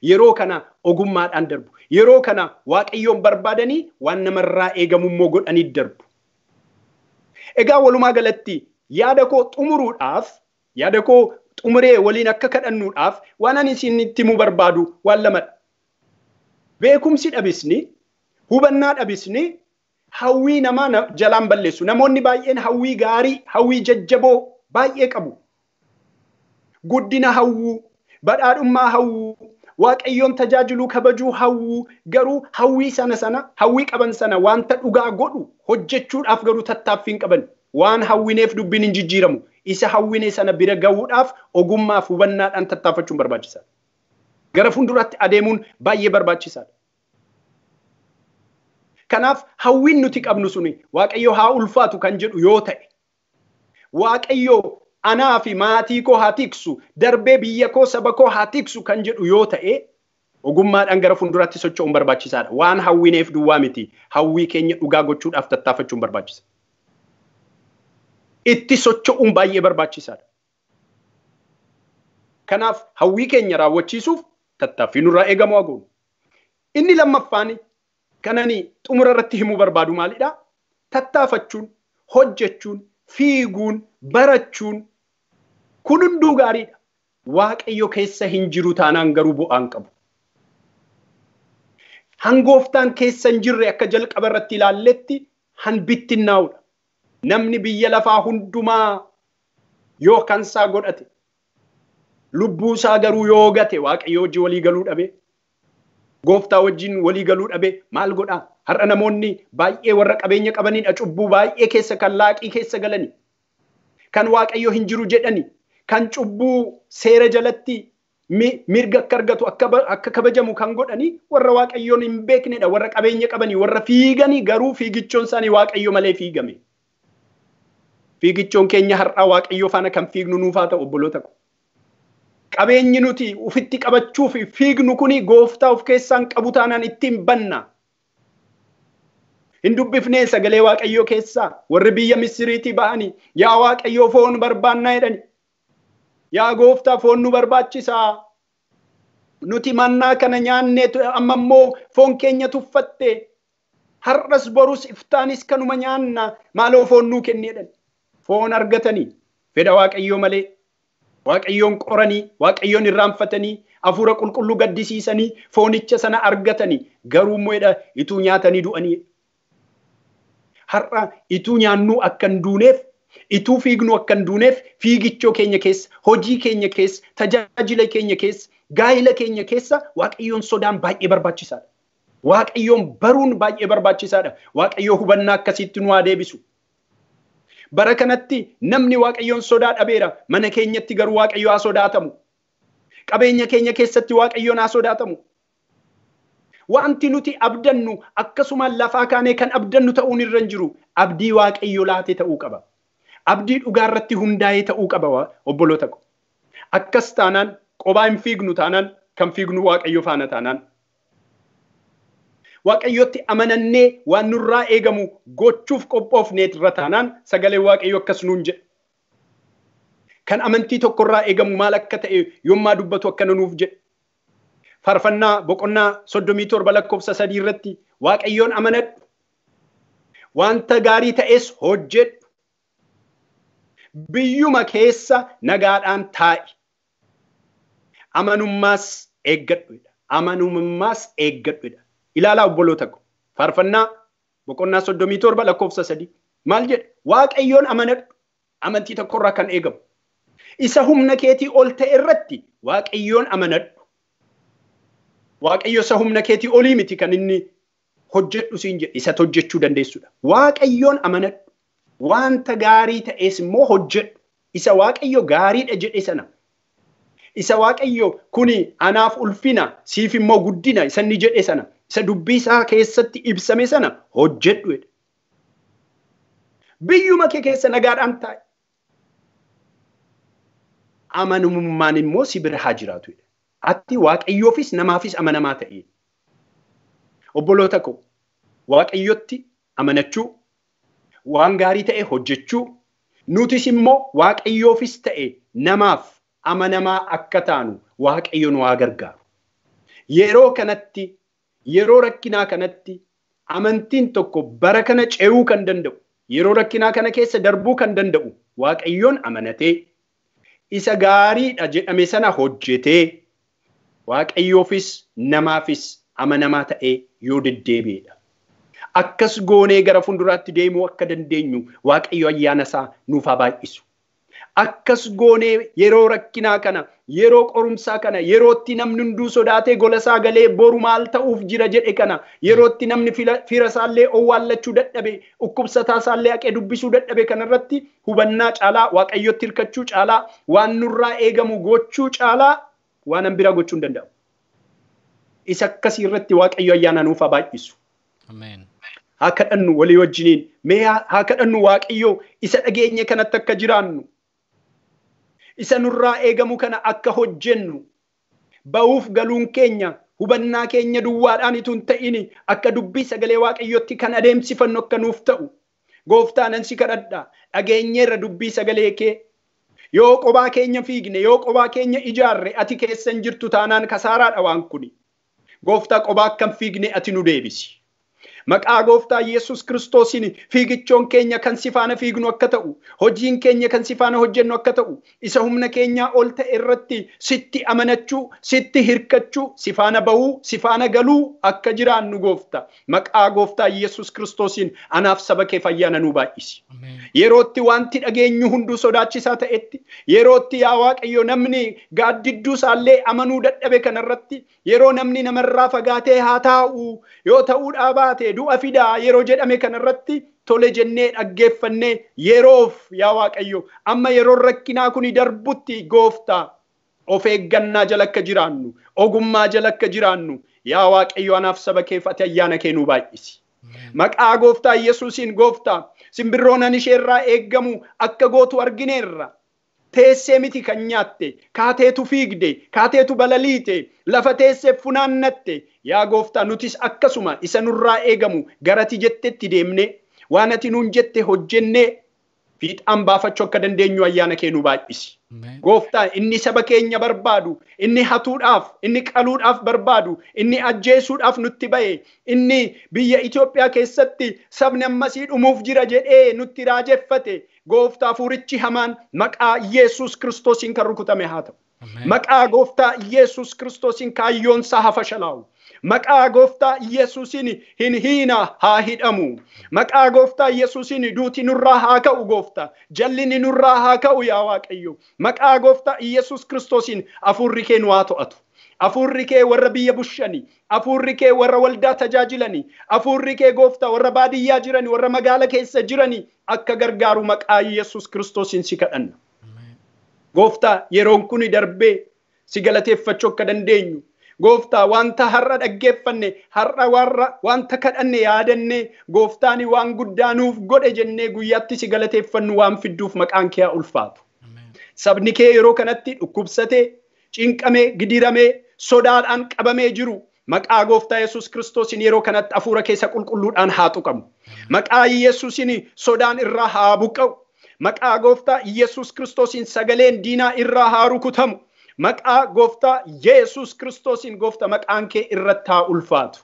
Speaker 3: Yeroo kana ogummaadhaan darbu. Yeroo kana Waaqayyoon barbaadanii waan namarraa eegamu immoo godhanii darbu. Egaa walumaa galatti yaada koo xumuruudhaaf, yaada koo xumuree waliin akka kadhannuudhaaf waan ani isinitti himuu barbaadu waan lamadha. Beekumsi dhabisni, hubannaa dhabisni hawwii namaa jalaan balleessu. Namoonni baay'een hawwii gaarii, hawwii jajjaboo baay'ee qabu. Guddina hawwuu, badhaadhummaa hawwuu, Waaqayyoon tajaajiluu kabajuu hawwuu, garuu hawwii sana hawwii qaban sana wanta dhugaa godhu hojjechuudhaaf garuu tattaaffii hin qaban. Waan hawwineef dubbiin hin jijjiiramu. Isa hawwinee sana bira gahuudhaaf ogummaaf hubannaadhaan tattaafachuun barbaachisaadha. Gara fuulduraatti adeemuun baay'ee barbaachisaadha. Kanaaf hawwiin nuti qabnu suni Waaqayyo haa ulfaatu kan jedhu yoo ta'e, Waaqayyo anaa fi maatii koo haa tiksu, darbee biyya koo saba koo haa tiksu kan jedhu yoo ta'e, ogummaadhaan gara fuulduraatti socho'uun barbaachisaadha. Waan hawwineef duwwaa miti, hawwii keenya dhugaa gochuudhaaf tattaafachuun barbaachisa. Itti socho'uun baay'ee barbaachisaadha. Kanaaf hawwii keenya raawwachiisuuf tattaaffii nurraa eegamu haa goonu. Inni lammaffaan kanani xumura irratti himuu barbaadu maalidha? Tattaafachuun, hojjechuun, fiiguun, barachuun kun hunduu gaariidha. Waaqayyo keessa hin jiru taanaan garuu bu'aan qabu. Hangooftaan keessa hin jirre akka jalqaba irratti ilaalletti hanbittinnaa'udha. Namni biyya lafaa hundumaa yoo kansaa godhate, lubbuu isaa garuu yoo gate Waaqayyo wajjin walii galuu dhabe, gooftaa wajjin walii galuu dhabe maal godhaa? Har'a namoonni baay'ee warra qabeenya qabanidha, cubbuu baay'ee keessa kan laaqii keessa galani, kan Waaqayyo hin jiru jedhani, kan cubbuu seera jalatti mirga akka argatu akka kabajamu kan godhani warra Waaqayyoon hin beeknedha, warra qabeenya qabanii, warra fiiganii garuu fiigichoon isaanii Waaqayyo malee fiigame. Fiigichoon keenya har'a Waaqayyo faana kan fiignu nuuf haa ta'u obboloota ko. Qabeenyi nuti ufitti qabachuuf fiignu kuni gooftaa of keessaan qabu taanaan ittiin banna. Hin dubbifnee sagalee Waaqayyoo keessaa warri biyya Misiriitii ba'anii yaa Waaqayyoo foon barbaannaa jedhani. Yaa gooftaa foon nu barbaachisaa. Nuti mannaa kana nyaannee amma immoo foon keenya tuffatte. Har'as borus iftaanis kanuma nyaanna maaloo foon nuu kenni jedhani. Foon argatanii fedha Waaqayyoo malee Waaqayyoon qoranii, Waaqayyoon irraanfatanii, hafuura qulqulluu gaddisiisanii, foonicha sana argatanii garuu immoo jedha ituu nyaatanii du'anii. Har'a ituu nyaannuu akka hin duuneef, ituu fiignuu akka hin duuneef fiigichoo keenya keessa, hojii keenya keessa, tajaajila keenya keessa, gaa'ila keenya keessa Waaqayyoon sodaan baay'ee barbaachisaadha. Waaqayyoon baruun baay'ee barbaachisaadha. Waaqayyoo hubannaa akkasiitti nu haa deebisu. Bara kanatti namni Waaqayyoon sodaa dhabeera. Mana keenyatti garuu Waaqayyo haa sodaatamu. Qabeenya keenya keessatti Waaqayyoon haa sodaatamu. Wanti nuti abdannu akkasuma lafaa kaanee kan abdannu ta'uun irra hin jiru. Abdii Waaqayyo laate ta'uu qaba. Abdii dhugaa irratti hundaa'ee ta'uu qaba obboloota ko. Akkas taanaan qobaa hin fiignu taanaan kan fiignu Waaqayyo faana taanaan. Waaqayyotti amanannee waan nurraa eegamu gochuuf qophoofneet irra taanaan sagalee Waaqayyo akkas nuun jedha. Kan amantii tokkorraa eegamu maal akka ta'e yommaa dubbatu akkana nuuf jedha. Faarfannaa boqonnaa 37 lakkoofsa 3 irratti Waaqayyoon amanadhu. Wanta gaarii ta'es hojjedhu. Biyyuma keessa nagaadhaan taa'i. Amanummaas eeggadhu. Amanummaas eeggadhu. Ilaalaa obboloota ko. Faarfannaa boqonnaa 37 lakkoofsa 3 maal jedha? Waaqayyoon amanadhu. Amantii tokkorraa kan eegamu. Isa humna keetii ol ta'e irratti Waaqayyoon amanadhu. Waaqayyo isa humna keetii olii miti kan inni hojjedhu siin jedhe, isa hojjechuu dandeessudha. Waaqayyoon amanadhu. Wanta gaarii ta'es immoo hojjedhu. Isa Waaqayyo gaariidha jedhe sana. Isa Waaqayyo kuni anaaf ulfina, siif immoo guddina isa inni jedhe sana. Isa dubbii isaa keessatti ibsame sana hojjedhu. Biyyuma kee keessa nagaadhaan taa'i. Amanamummaan immoo si bira haa jiraatu. Ati Waaqayyoofis namaafis amanamaa ta'i. Obboloota ko, Waaqayyotti amanachuu, waan gaarii ta'e hojjechuu, nutis immoo Waaqayyoofis ta'e namaaf amanamaa akka taanu Waaqayyo nu haa gargaaru. Yeroo kanatti, yeroo rakkinaa kanatti amantiin tokko bara kana ce'uu kan danda'u, yeroo rakkinaa kana keessa darbuu kan danda'u Waaqayyoon amanatee isa gaariidha jedhame sana hojjetee Waaqayyoofis namaafis amanamaa ta'ee yoo deddeebi'edha. Akkas goonee gara fuulduraatti deemuu akka dandeenyu Waaqayyo ayyaana isaa nuuf haa baay'isu. Akkas goonee yeroo rakkinaa kana, yeroo qorumsaa kana, yerootti namni hunduu sodaatee gola isaa galee boru maal ta'uuf jira jedhe kana, yerootti namni fira isaallee owwaallachuu dadhabe, dhukkubsataa isaallee haqee dubbisuu dadhabe kanarratti hubannaa caalaa, Waaqayyotti hirkachuu caalaa, waan nurraa eegamu gochuu caalaa waan an biraa gochuu hin danda'amu. Isa akkasii irratti Waaqayyo ayyaana nuuf haa baay'isu.
Speaker 1: Ameen.
Speaker 3: Haa kadhannu walii wajjiniin. Mee haa kadhannu Waaqayyo isa dhageenye kanatti akka jiraannu, isa nurraa eegamu kana akka hojjennu, ba'uuf galuun keenya hubannaa keenya duwwaadhaan itoo hin ta'in akka dubbii sagalee Waaqayyootti kan adeemsifannu akka nuuf ta'u. Gooftaa nan si kadhadha. Dhageenyeerra dubbii sagalee kee. Yoo qobaa keenya fiigne, yoo qobaa keenya ijaarre, ati keessa hin jirtu taanaan kasaaraadha waan kuni. Gooftaa qobaa akkam fiigne ati nu deebisi. Maqaa Gooftaa Yesuus Kiristoosiin fiigichoon keenya kan si faana fiignu akka ta'u, hojiin keenya kan si faana hojjennu akka ta'u, isa humna keenyaa ol ta'e irratti sitti amanachuu, sitti hirkachuu, si faana bahuu, si faana galuu akka jiraannu Gooftaa. Maqaa Gooftaa Yesuus Kiristoosiin anaaf saba kee ayyaana nuu baay'isi. Yerootti wanti dhageenyu hunduu sodaachisaa ta'etti, yerootti yaa Waaqayyo namni gaaddidduu isaallee amanuu dadhabe kanarratti, yeroo namni namarraa fagaatee haa taa'u, yoo ta'uu dhaabaate du'a fidaa yeroo jedhame kanarratti tole jennee dhaggeeffannee yeroof yaa Waaqayyo amma yeroon rakkinaa kuni darbutti Gooftaa of eeggannaa jala akka jiraannu, ogummaa jala akka jiraannu yaa Waaqayyo anaaf saba keef ati ayyaana kee nuu baay'isi. Maqaa Gooftaa Yesuusiin Gooftaa simbirroon ani isheerraa eeggamu akka gootu argineerra. Teessee miti kan nyaatte, kaateetu fiigde, kaateetu balaliite, lafa teessee funaannatte. Yaa Gooftaa nutis akkasuma isa nurraa eegamu garati jettetti deemne, waan ati nuun jette hojjennee fiixaan baafachuu akka dandeenyu ayyaana kee nu baay'isi. Gooftaa inni saba keenya barbaadu, inni hatuudhaaf, inni qaluudhaaf barbaadu, inni ajjeesuudhaaf nutti ba'e, inni biyya Itoophiyaa keessatti sabni ammasii dhumuuf jira jedhee nutti raajeffate, Gooftaa hafuurichi hamaan maqaa Yesuus Kiristoosiin kan rukutame haa ta'u. Maqaa Gooftaa Yesuus Kiristoosiin kaayyoon isaa haa fashalaa'u. Maqaa Gooftaa Yesuusiin hin hiina haa hidhamu. Maqaa Gooftaa Yesuusiin duuti nurraa haa ka'u Gooftaa. Jallinni nurraa haa ka'u yaa Waaqayyo. Maqaa Gooftaa Yesuus Kiristoosiin hafuurri kee nu haa to'atu. Hafuurri kee warra biyya bushani, hafuurri kee warra waldaa tajaajilani, hafuurri kee Gooftaa warra baadiyyaa jirani, warra magaala keessa jirani akka gargaaru maqaa Yesuus Kiristoosiin si kadhanna. Gooftaa yeroon kuni darbee si galateeffachuu akka dandeenyu, Gooftaa wanta har'a dhaggeeffanne, har'a warra wanta kadhanne yaadanne, Gooftaani waan guddaa nuuf godhe jennee guyyaatti si galateeffannu waan fidduuf maqaan kee haa ulfaatu. Sabni kee yeroo kanatti dhukkubsatee, cinqamee, gidiramee, sodaadhaan qabamee jiru maqaa Gooftaa Yesuus Kiristoosiin yeroo kanatti hafuura keessa qulqulluudhaan haa tuqamu. Maqaa Yesuusiin sodaan irraa haa buqqa'u. Maqaa Gooftaa Yesuus Kiristoosiin sagaleen diinaa irraa haa rukutamu. Maqaa gooftaa Yesuus Kiristoosiin gooftaa maqaan kee irratti haa ulfaatu.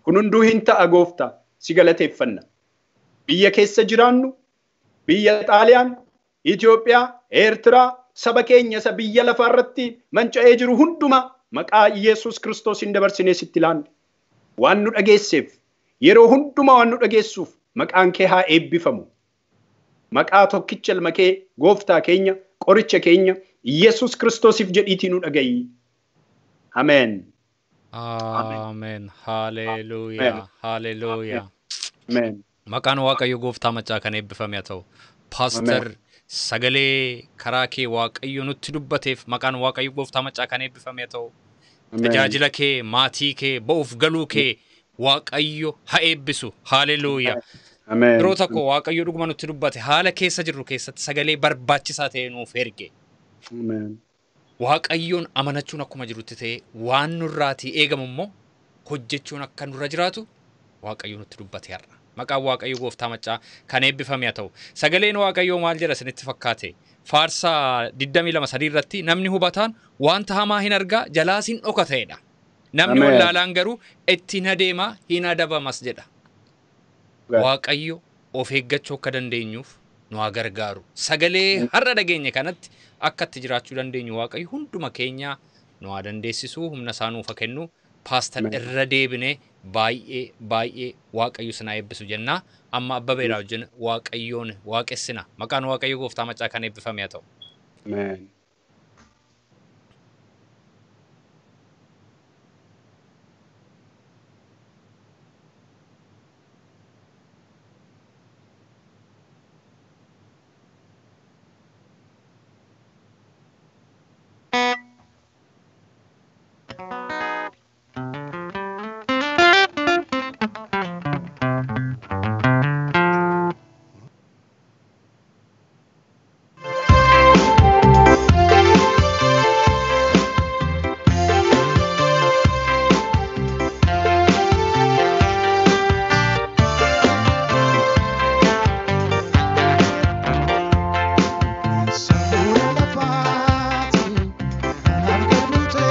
Speaker 3: Kun hunduu hin ta'a gooftaa si galateeffanna. Biyya keessa jiraannu, biyya Xaaliyaan, Itoophiyaa, Eertiraa, saba keenya isa biyya lafaa irratti manca'ee jiru hundumaa maqaa Yesuus Kiristoosiin dabarsinee sitti laanne. Waan nu dhageesseef, yeroo hundumaa waan nu dhageessuuf maqaan kee haa eebbifamu. Maqaa tokkicha ilma kee gooftaa keenya, qoricha keenya Yesuus Kiristoosiif jedhiitii nu dhaga'i. Ameen.
Speaker 1: Ameen. Haleluuyaa. Haleluuyaa.
Speaker 3: Ameen.
Speaker 1: Maqaan Waaqayyo gooftaa macaa kan eebbifame haa ta'u. Paaster sagalee karaa kee Waaqayyo nutti dubbateef maqaan Waaqayyo gooftaa macaa kan eebbifame haa ta'u. Tajaajila kee, maatii kee, ba'uuf galuu kee Waaqayyo haa eebbisu. Haleluuyaa.
Speaker 3: Ameen.
Speaker 1: Yeroo tokko Waaqayyo dhuguma nutti dubbate haala keessa jirru keessatti sagalee barbaachisaa ta'e nuuf erge.
Speaker 3: Ameen.
Speaker 1: Waaqayyoon amanachuun akkuma jirutti ta'e waan nurraatii eegamu immoo hojjechuun akka nurra jiraatu Waaqayyo nutti dubbate har'a. Maqaan Waaqayyo gooftaa macaa kan eebbifame haa ta'u. Sagaleen Waaqayyoo maal jedha isinitti fakkaate? Faarsaa 22:3 irratti namni hubataan wanta hamaa hin argaa jalaas hin dhokata'edha. Namni
Speaker 3: Ameen.
Speaker 1: wallaalaan garuu ittiin adeemaa hin adabamas jedha. Waaqayyo of eeggachuu akka dandeenyuuf nu haa gargaaru. Sagalee har'a dhageenye kanatti akka itti jiraachuu dandeenyu Waaqayyo hunduma keenya nu haa dandeessisuu, humna isaa nuuf haa kennu. Paastar
Speaker 3: Ameen.
Speaker 1: irra deebinee baay'ee baay'ee Waaqayyo sinaa eebbisu jennaa. Amma Abbabeedhaa wajjin Waaqayyoon waaqessina. Maqaan Waaqayyo gooftaa macaa kan eebbifame haa ta'u.
Speaker 3: Ameen.
Speaker 4: Sabuura lafaati kanaaf gad buute.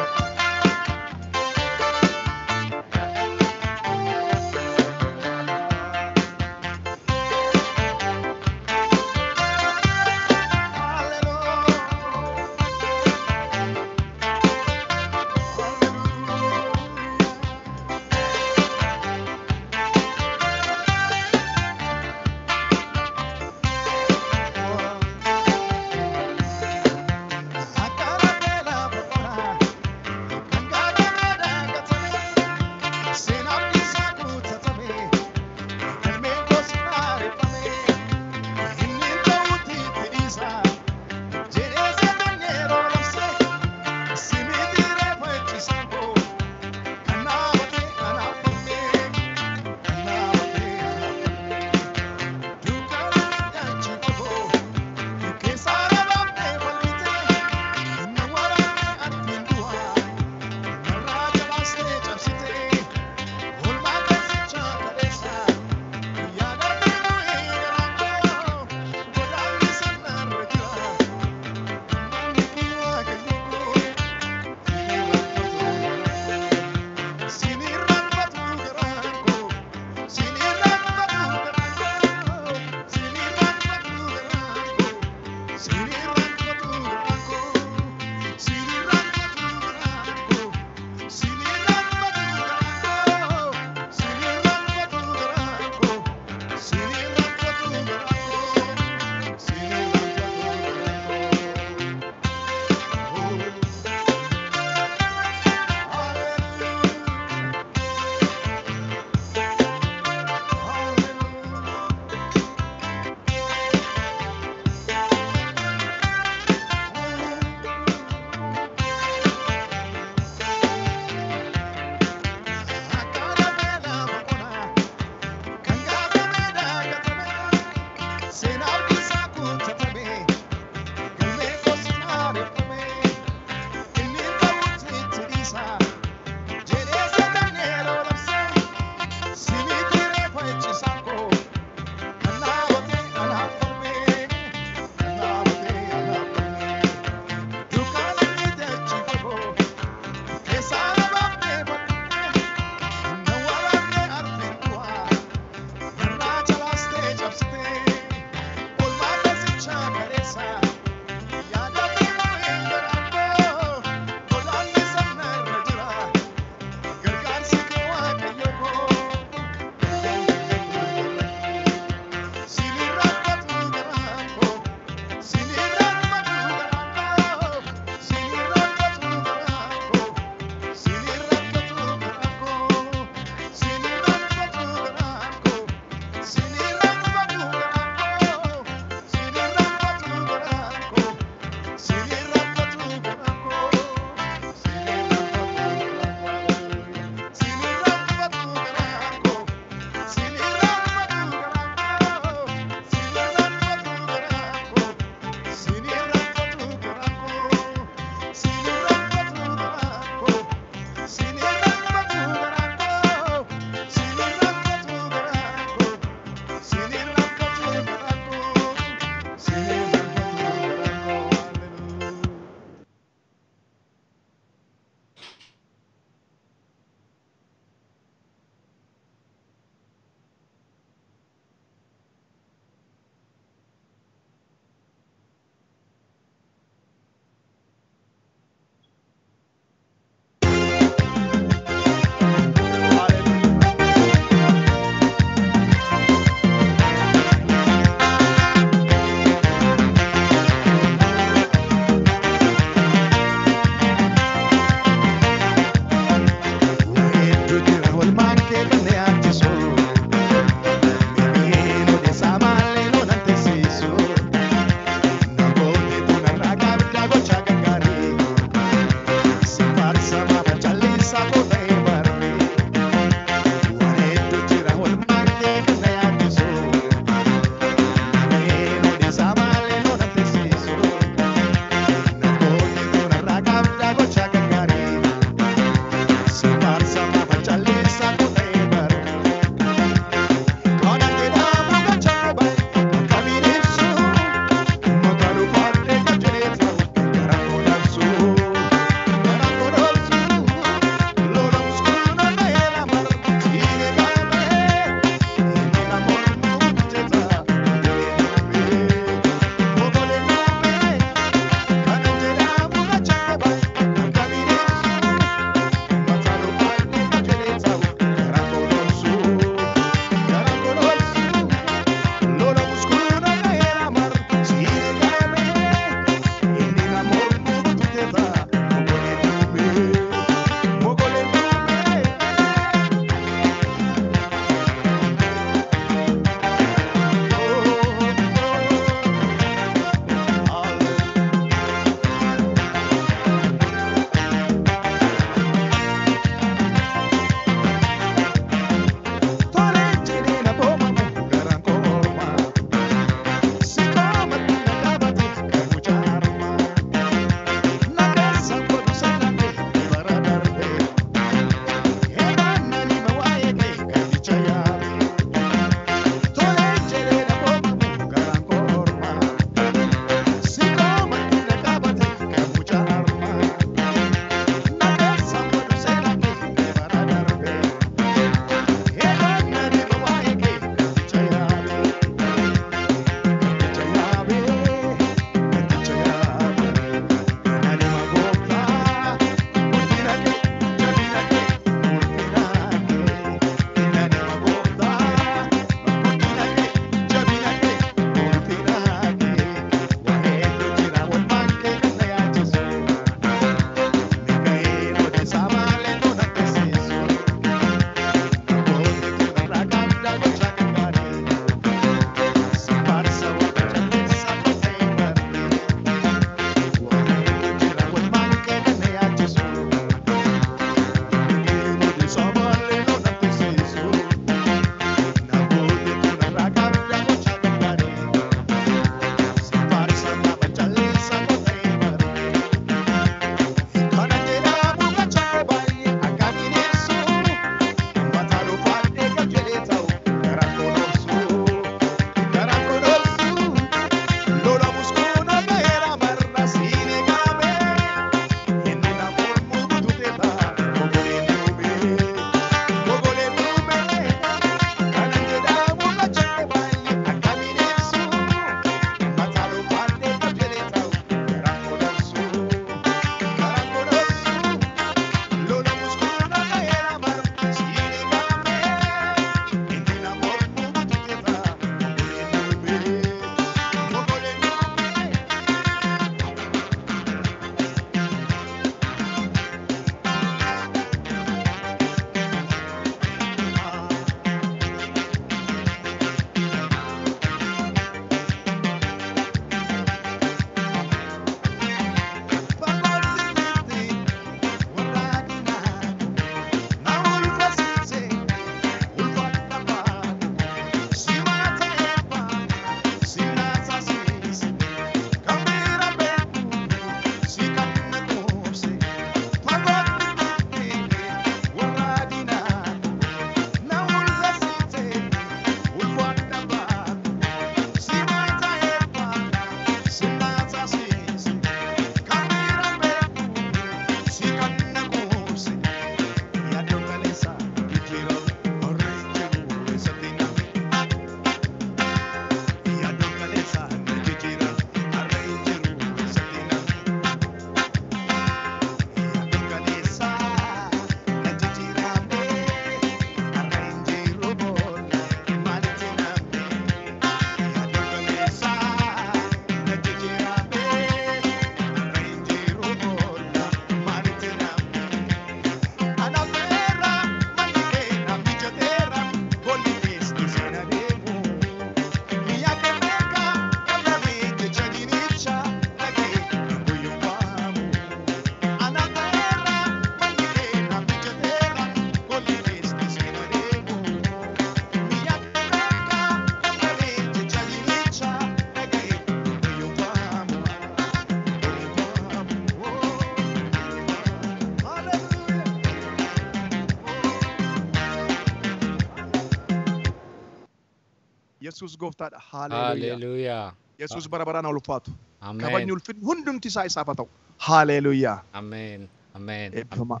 Speaker 2: Yesuus gooftaadha. Haaleluuyaa.
Speaker 1: Haaleluuyaa.
Speaker 2: Yesuus bara baraan ulfaatu.
Speaker 1: Ameen.
Speaker 2: Kabajni ulfinni hundumti isaa isaaf haa ta'u. Haaleluuyaa.
Speaker 1: Ameen. Ameen.
Speaker 2: Eebbifamaa.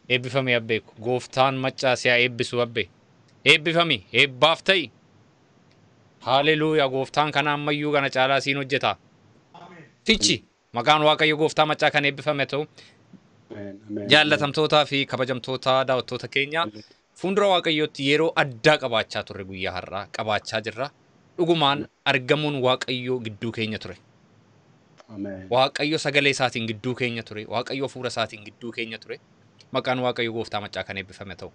Speaker 1: Eebbifami abbee. Gooftaan maccaa si haa eebbisu abbee. Eebbifami. Eebbaaf ta'i. Haaleluuyaa. Gooftaan kana ammayyuu kana caalaa siin hojjeta. Fichi. Maqaan Waaqayyo gooftaa maccaa kan eebbifame ta'u. Jaallatamtootaa fi kabajamtoota daawwattoota keenya fuuldura Waaqayyootti yeroo addaa qabaachaa turre guyyaa har'aa qabaachaa jirra. Dhugumaan argamuun Waaqayyoo gidduu keenya ture. Waaqayyo sagalee isaatiin gidduu keenya ture. Waaqayyo hafuura isaatiin gidduu keenya ture. Maqaan Waaqayyo gooftaa maccaa kan eebbifame ta'u.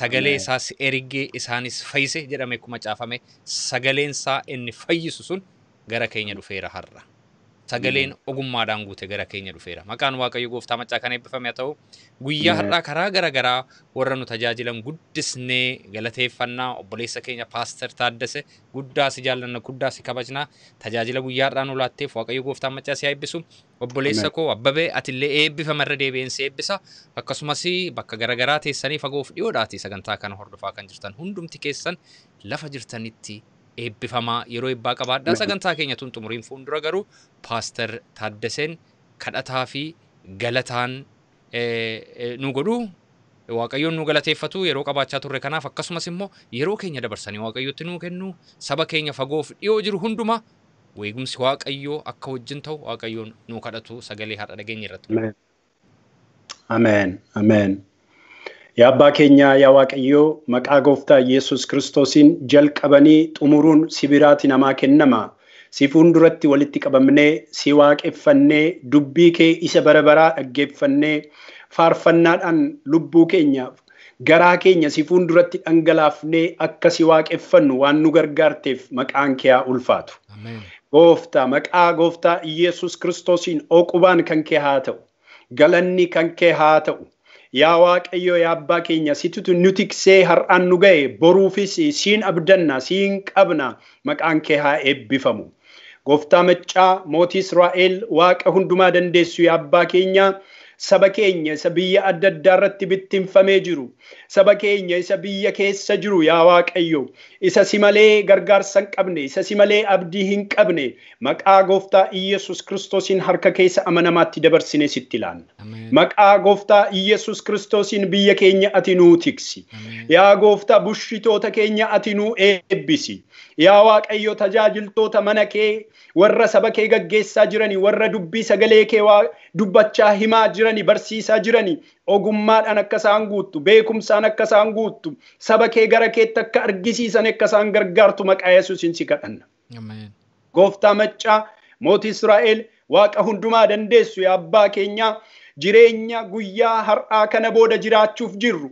Speaker 1: Sagalee isaas ergee isaanis fayyise jedhame akkuma caafame sagaleen isaa inni fayyisu sun gara keenya dhufeera har'a. Sagaleen ogummaadhaan guute gara keenya dhufeera. Maqaan Waaqayyo gooftaa maccaa kan eebbifame haa ta'u. Guyyaa har'aa karaa gara garaa warra nu tajaajilan guddisnee galateeffannaa obboleessa keenya Paaster Taaddase guddaa si jaallanna guddaa si kabajnaa tajaajila guyyaa har'aa nu laatteef Waaqayyo gooftaa maccaa si haa eebbisu. Obboleessa koo Abbabee atillee eebbifama irra deebi'een si eebbisa. Akkasumas bakka gara garaa teessanii fagoof dhiyoodhaati sagantaa kana hordofaa kan jirtan hundumti keessan lafa jirtanitti eebbifamaa yeroo eebbaa qabaadhaa. Sagantaa keenya tun xumuriin fuuldura garuu Paaster Taaddaseen kadhataa fi galataan nu godhu Waaqayyoon nu galateeffatu yeroo qabaachaa turre kanaaf akkasumas immoo yeroo keenya dabarsanii Waaqayyotti nuu kennu saba keenya fagoof dhiyoo jiru hundumaa eegumsi Waaqayyoo akka wajjin ta'u Waaqayyoon nu kadhatu sagalee har'a dhageenya irratti.
Speaker 3: Ameen. Ameen. Yaa abbaa keenya yaa Waaqayyoo maqaa gooftaa Yesuus Kiristoosiin jalqabanii xumuruun si biraati namaa kennama. Si fuulduratti walitti qabamnee si waaqeffannee dubbii kee isa bara baraa dhaggeeffannee faarfannaadhaan lubbuu keenya garaa keenya si fuulduratti dhangalaafnee akka si waaqeffannu waan nu gargaarteef maqaan kee haa ulfaatu. Gooftaa maqaa gooftaa Yesuus Kiristoosiin oqubaan kan kee haa ta'u. Galanni kan kee haa ta'u. Yaa Waaqayyo yaa abbaa keenya situtu nu tiksee har'aan nu ga'e boruufis siin abdanna siin qabna maqaan kee haa eebbifamu. Gooftaa maccaa mootii Israa'el Waaqa hundumaa dandeessu yaa abbaa keenya saba keenya isa biyya adda addaa irratti bittinfamee jiru saba keenya isa biyya keessa jiru yaa Waaqayyo isa si malee gargaarsa hin qabne isa si malee abdii hin qabne maqaa gooftaa Iyesuus Kiristoosiin harka keessa amanamaatti dabarsine sitti ilaanna. Maqaa gooftaa Iyesuus Kiristoosiin biyya keenya ati nuu tiksi. Yaa gooftaa bushitoota keenya ati nuu eebbisi. Yaa Waaqayyo tajaajiltoota mana kee warra saba kee gaggeessaa jirani warra dubbii sagalee kee dubbachaa himaa jirani barsiisaa jirani ogummaadhaan akka isaan guuttu beekumsaan akka isaan guuttu saba kee gara keetti akka argisiisan akka isaan gargaartu maqaa Yesuusiin si kadhanna. Gooftaa maccaa mootii Israa'el Waaqa hundumaa dandeessu yaa abbaa keenyaa jireenya guyyaa har'aa kana booda jiraachuuf jirru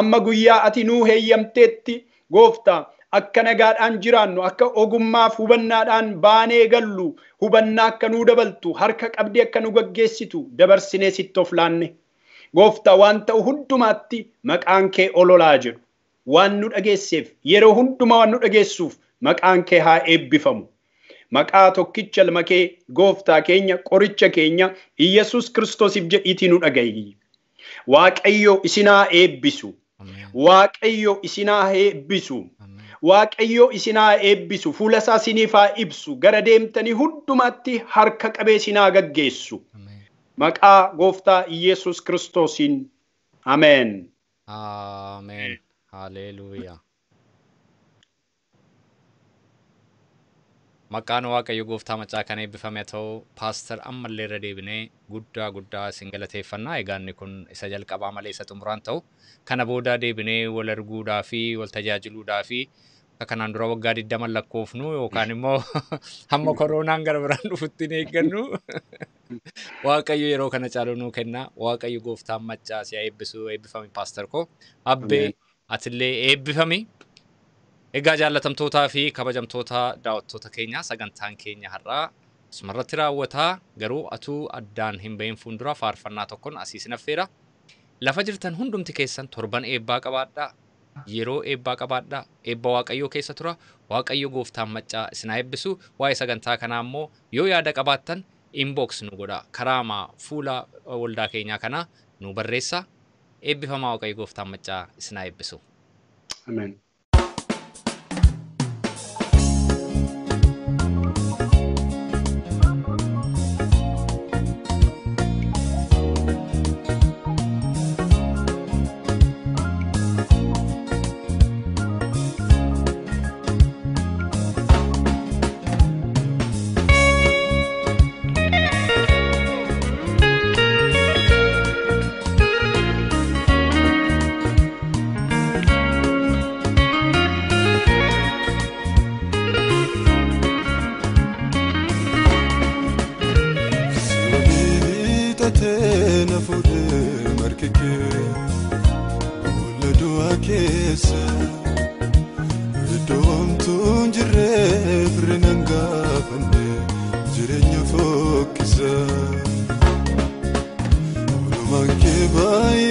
Speaker 3: amma guyyaa ati nuu heeyyamteetti gooftaa akka nagaadhaan jiraannu akka ogummaaf hubannaadhaan baanee gallu hubannaa akka nuu dabaltu harka qabdee akka nu gaggeessitu dabarsinee sitti of laanne. Gooftaa waan ta'u hundumaatti maqaan kee ololaa jedhu waan nu dhageesseef yeroo hundumaa waan nu dhageessuuf maqaan kee haa eebbifamu. Maqaa tokkicha ilma kee gooftaa keenya qoricha keenya Iyesuus Kiristoosiif jedhiitii nu dhaga'i. Waaqayyo isinaa eebbisu. Waaqayyo isinaa eebbisu. Waaqayyo isinaa eebbisu. Fuula isaa isiniif haa ibsu. Gara deemtanii hundumaatti harka qabee isinaa gaggeessu. Maqaa gooftaa Iyesuus Kiristoosiin. Ameen.
Speaker 1: Ameen. Haleluuyaa. Maqaan Waaqayyo gooftaa macaa kan eebbifame ta'u paaster ammallee irra deebinee guddaa guddaa isin galateeffannaa. Egaa inni kun isa jalqabaa malee isa xumuraan ta'u kana booda deebinee wal arguudhaa fi wal tajaajiluudhaa fi akka kanaan dura waggaa 20 lakkoofnu yookaan immoo hamma koronaan gara biraan dhufutti hin eeggannu. Waaqayyo yeroo kana caalu nuu kenna. Waaqayyo gooftaan maccaa si haa eebbisu. Eebbifami paaster koo. Abbee atillee eebbifami. Egaa jaallatamtootaa fi kabajamtoota daawwattoota keenya sagantaan keenya har'aa asumarratti raawwataa garuu atuu addaan hin bahin fuuldura faarfannaa tokkoon asii isin affeera. Lafa jirtan hundumti keessan torban eebbaa qabaadhaa. Yeroo eebbaa qabaadhaa. Eebba Waaqayyoo keessa tura. Waaqayyo gooftaan maccaa isin haa eebbisu. Waa'ee sagantaa kanaa immoo yoo yaada qabaattan inbox nu godhaa. Karaamaa fuula waldaa keenyaa kanaa nu barreessaa. Eebbifamaa Waaqayyo gooftaan maccaa isin haa eebbisu.
Speaker 3: Ameen.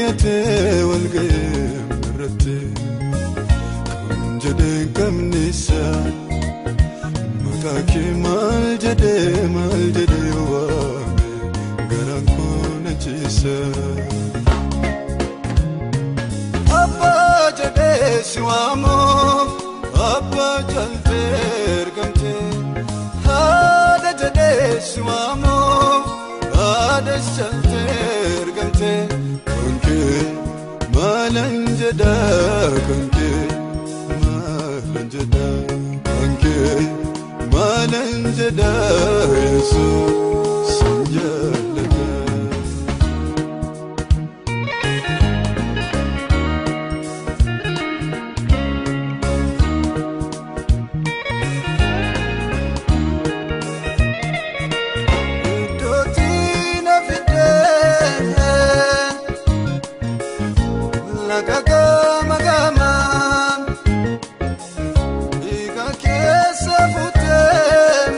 Speaker 4: Baay'atee wal ga'ee irratti kam jedhee kamnisa maqaa kee maal jedhee waame garaan koo na ciisa. Abbaa jedhee si waamu abbaa jaltee ergamtee haadha jedhee si waamu haadha jaltee ergamtee. Maalan jedhaa kankee maalan jedhaa kankee maalan jedhaa Yesuus sin jaalladha. Iddootti na fidee. Gama gama dhiiga keessa fuutee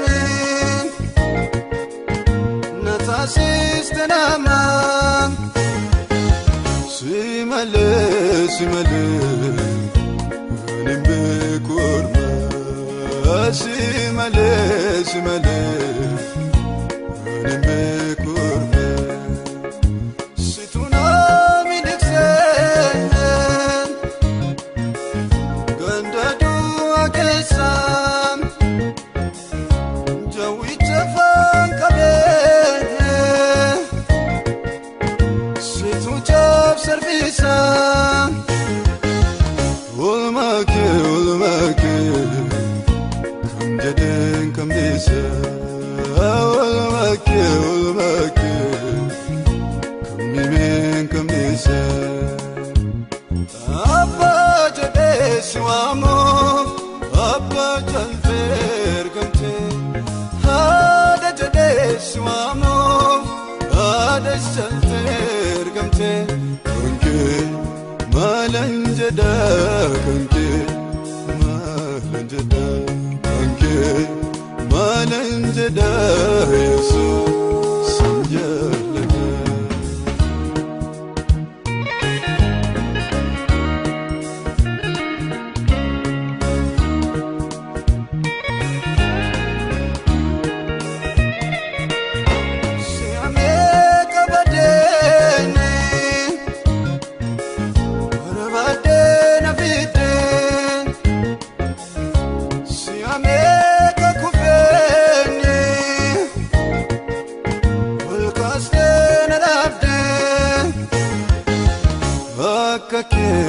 Speaker 4: na taasiste nama si malee ani beeku orma si malee ani beeku orma situ na miidhagsee. Jawicha afaan qabee situ cabsarfisa. Oolmaa kee kam jedheen kam dhiisa. Oolmaa kee kam himeen kam dhiisa. Abbaa jedhee si waamu abbaa jaltee ergamtee. Haadha jedhee si waamu haadha jaltee ergamtee. Kankee maalan jedhaa kankee maalan jedhaa kankee maalan jedhaa Yesuus sin jaalladha. Akka kee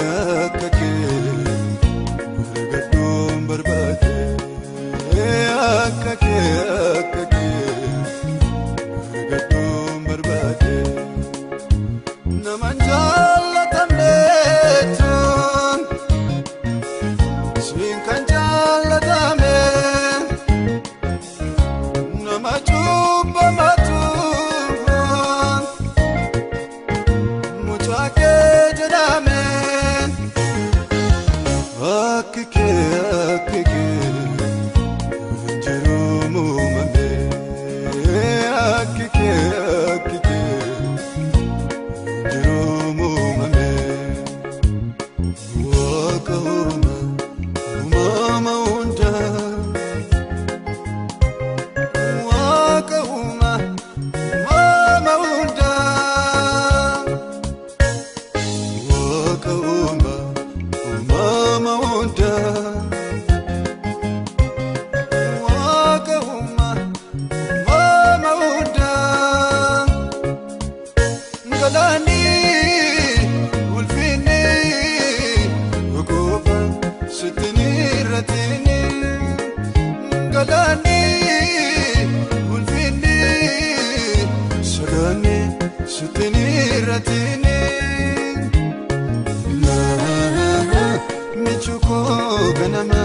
Speaker 4: argadhuun barbaade akka kee argadhuun barbaade nama jaallatamneetu siin kan jaallatame nama cubbamatu mucaa kee jedhame. Akka kee injiruu muumame akka kee injiruu muumame Waaqa uumama hundaa Waaqa uumama hundaa Waaqa uumama hundaa Waaqa uumama hundaa Galaanni ulfinni goofa sitti ni irratini Galaanni ulfinni sagaanni sitti ni irratini. Michuko ganama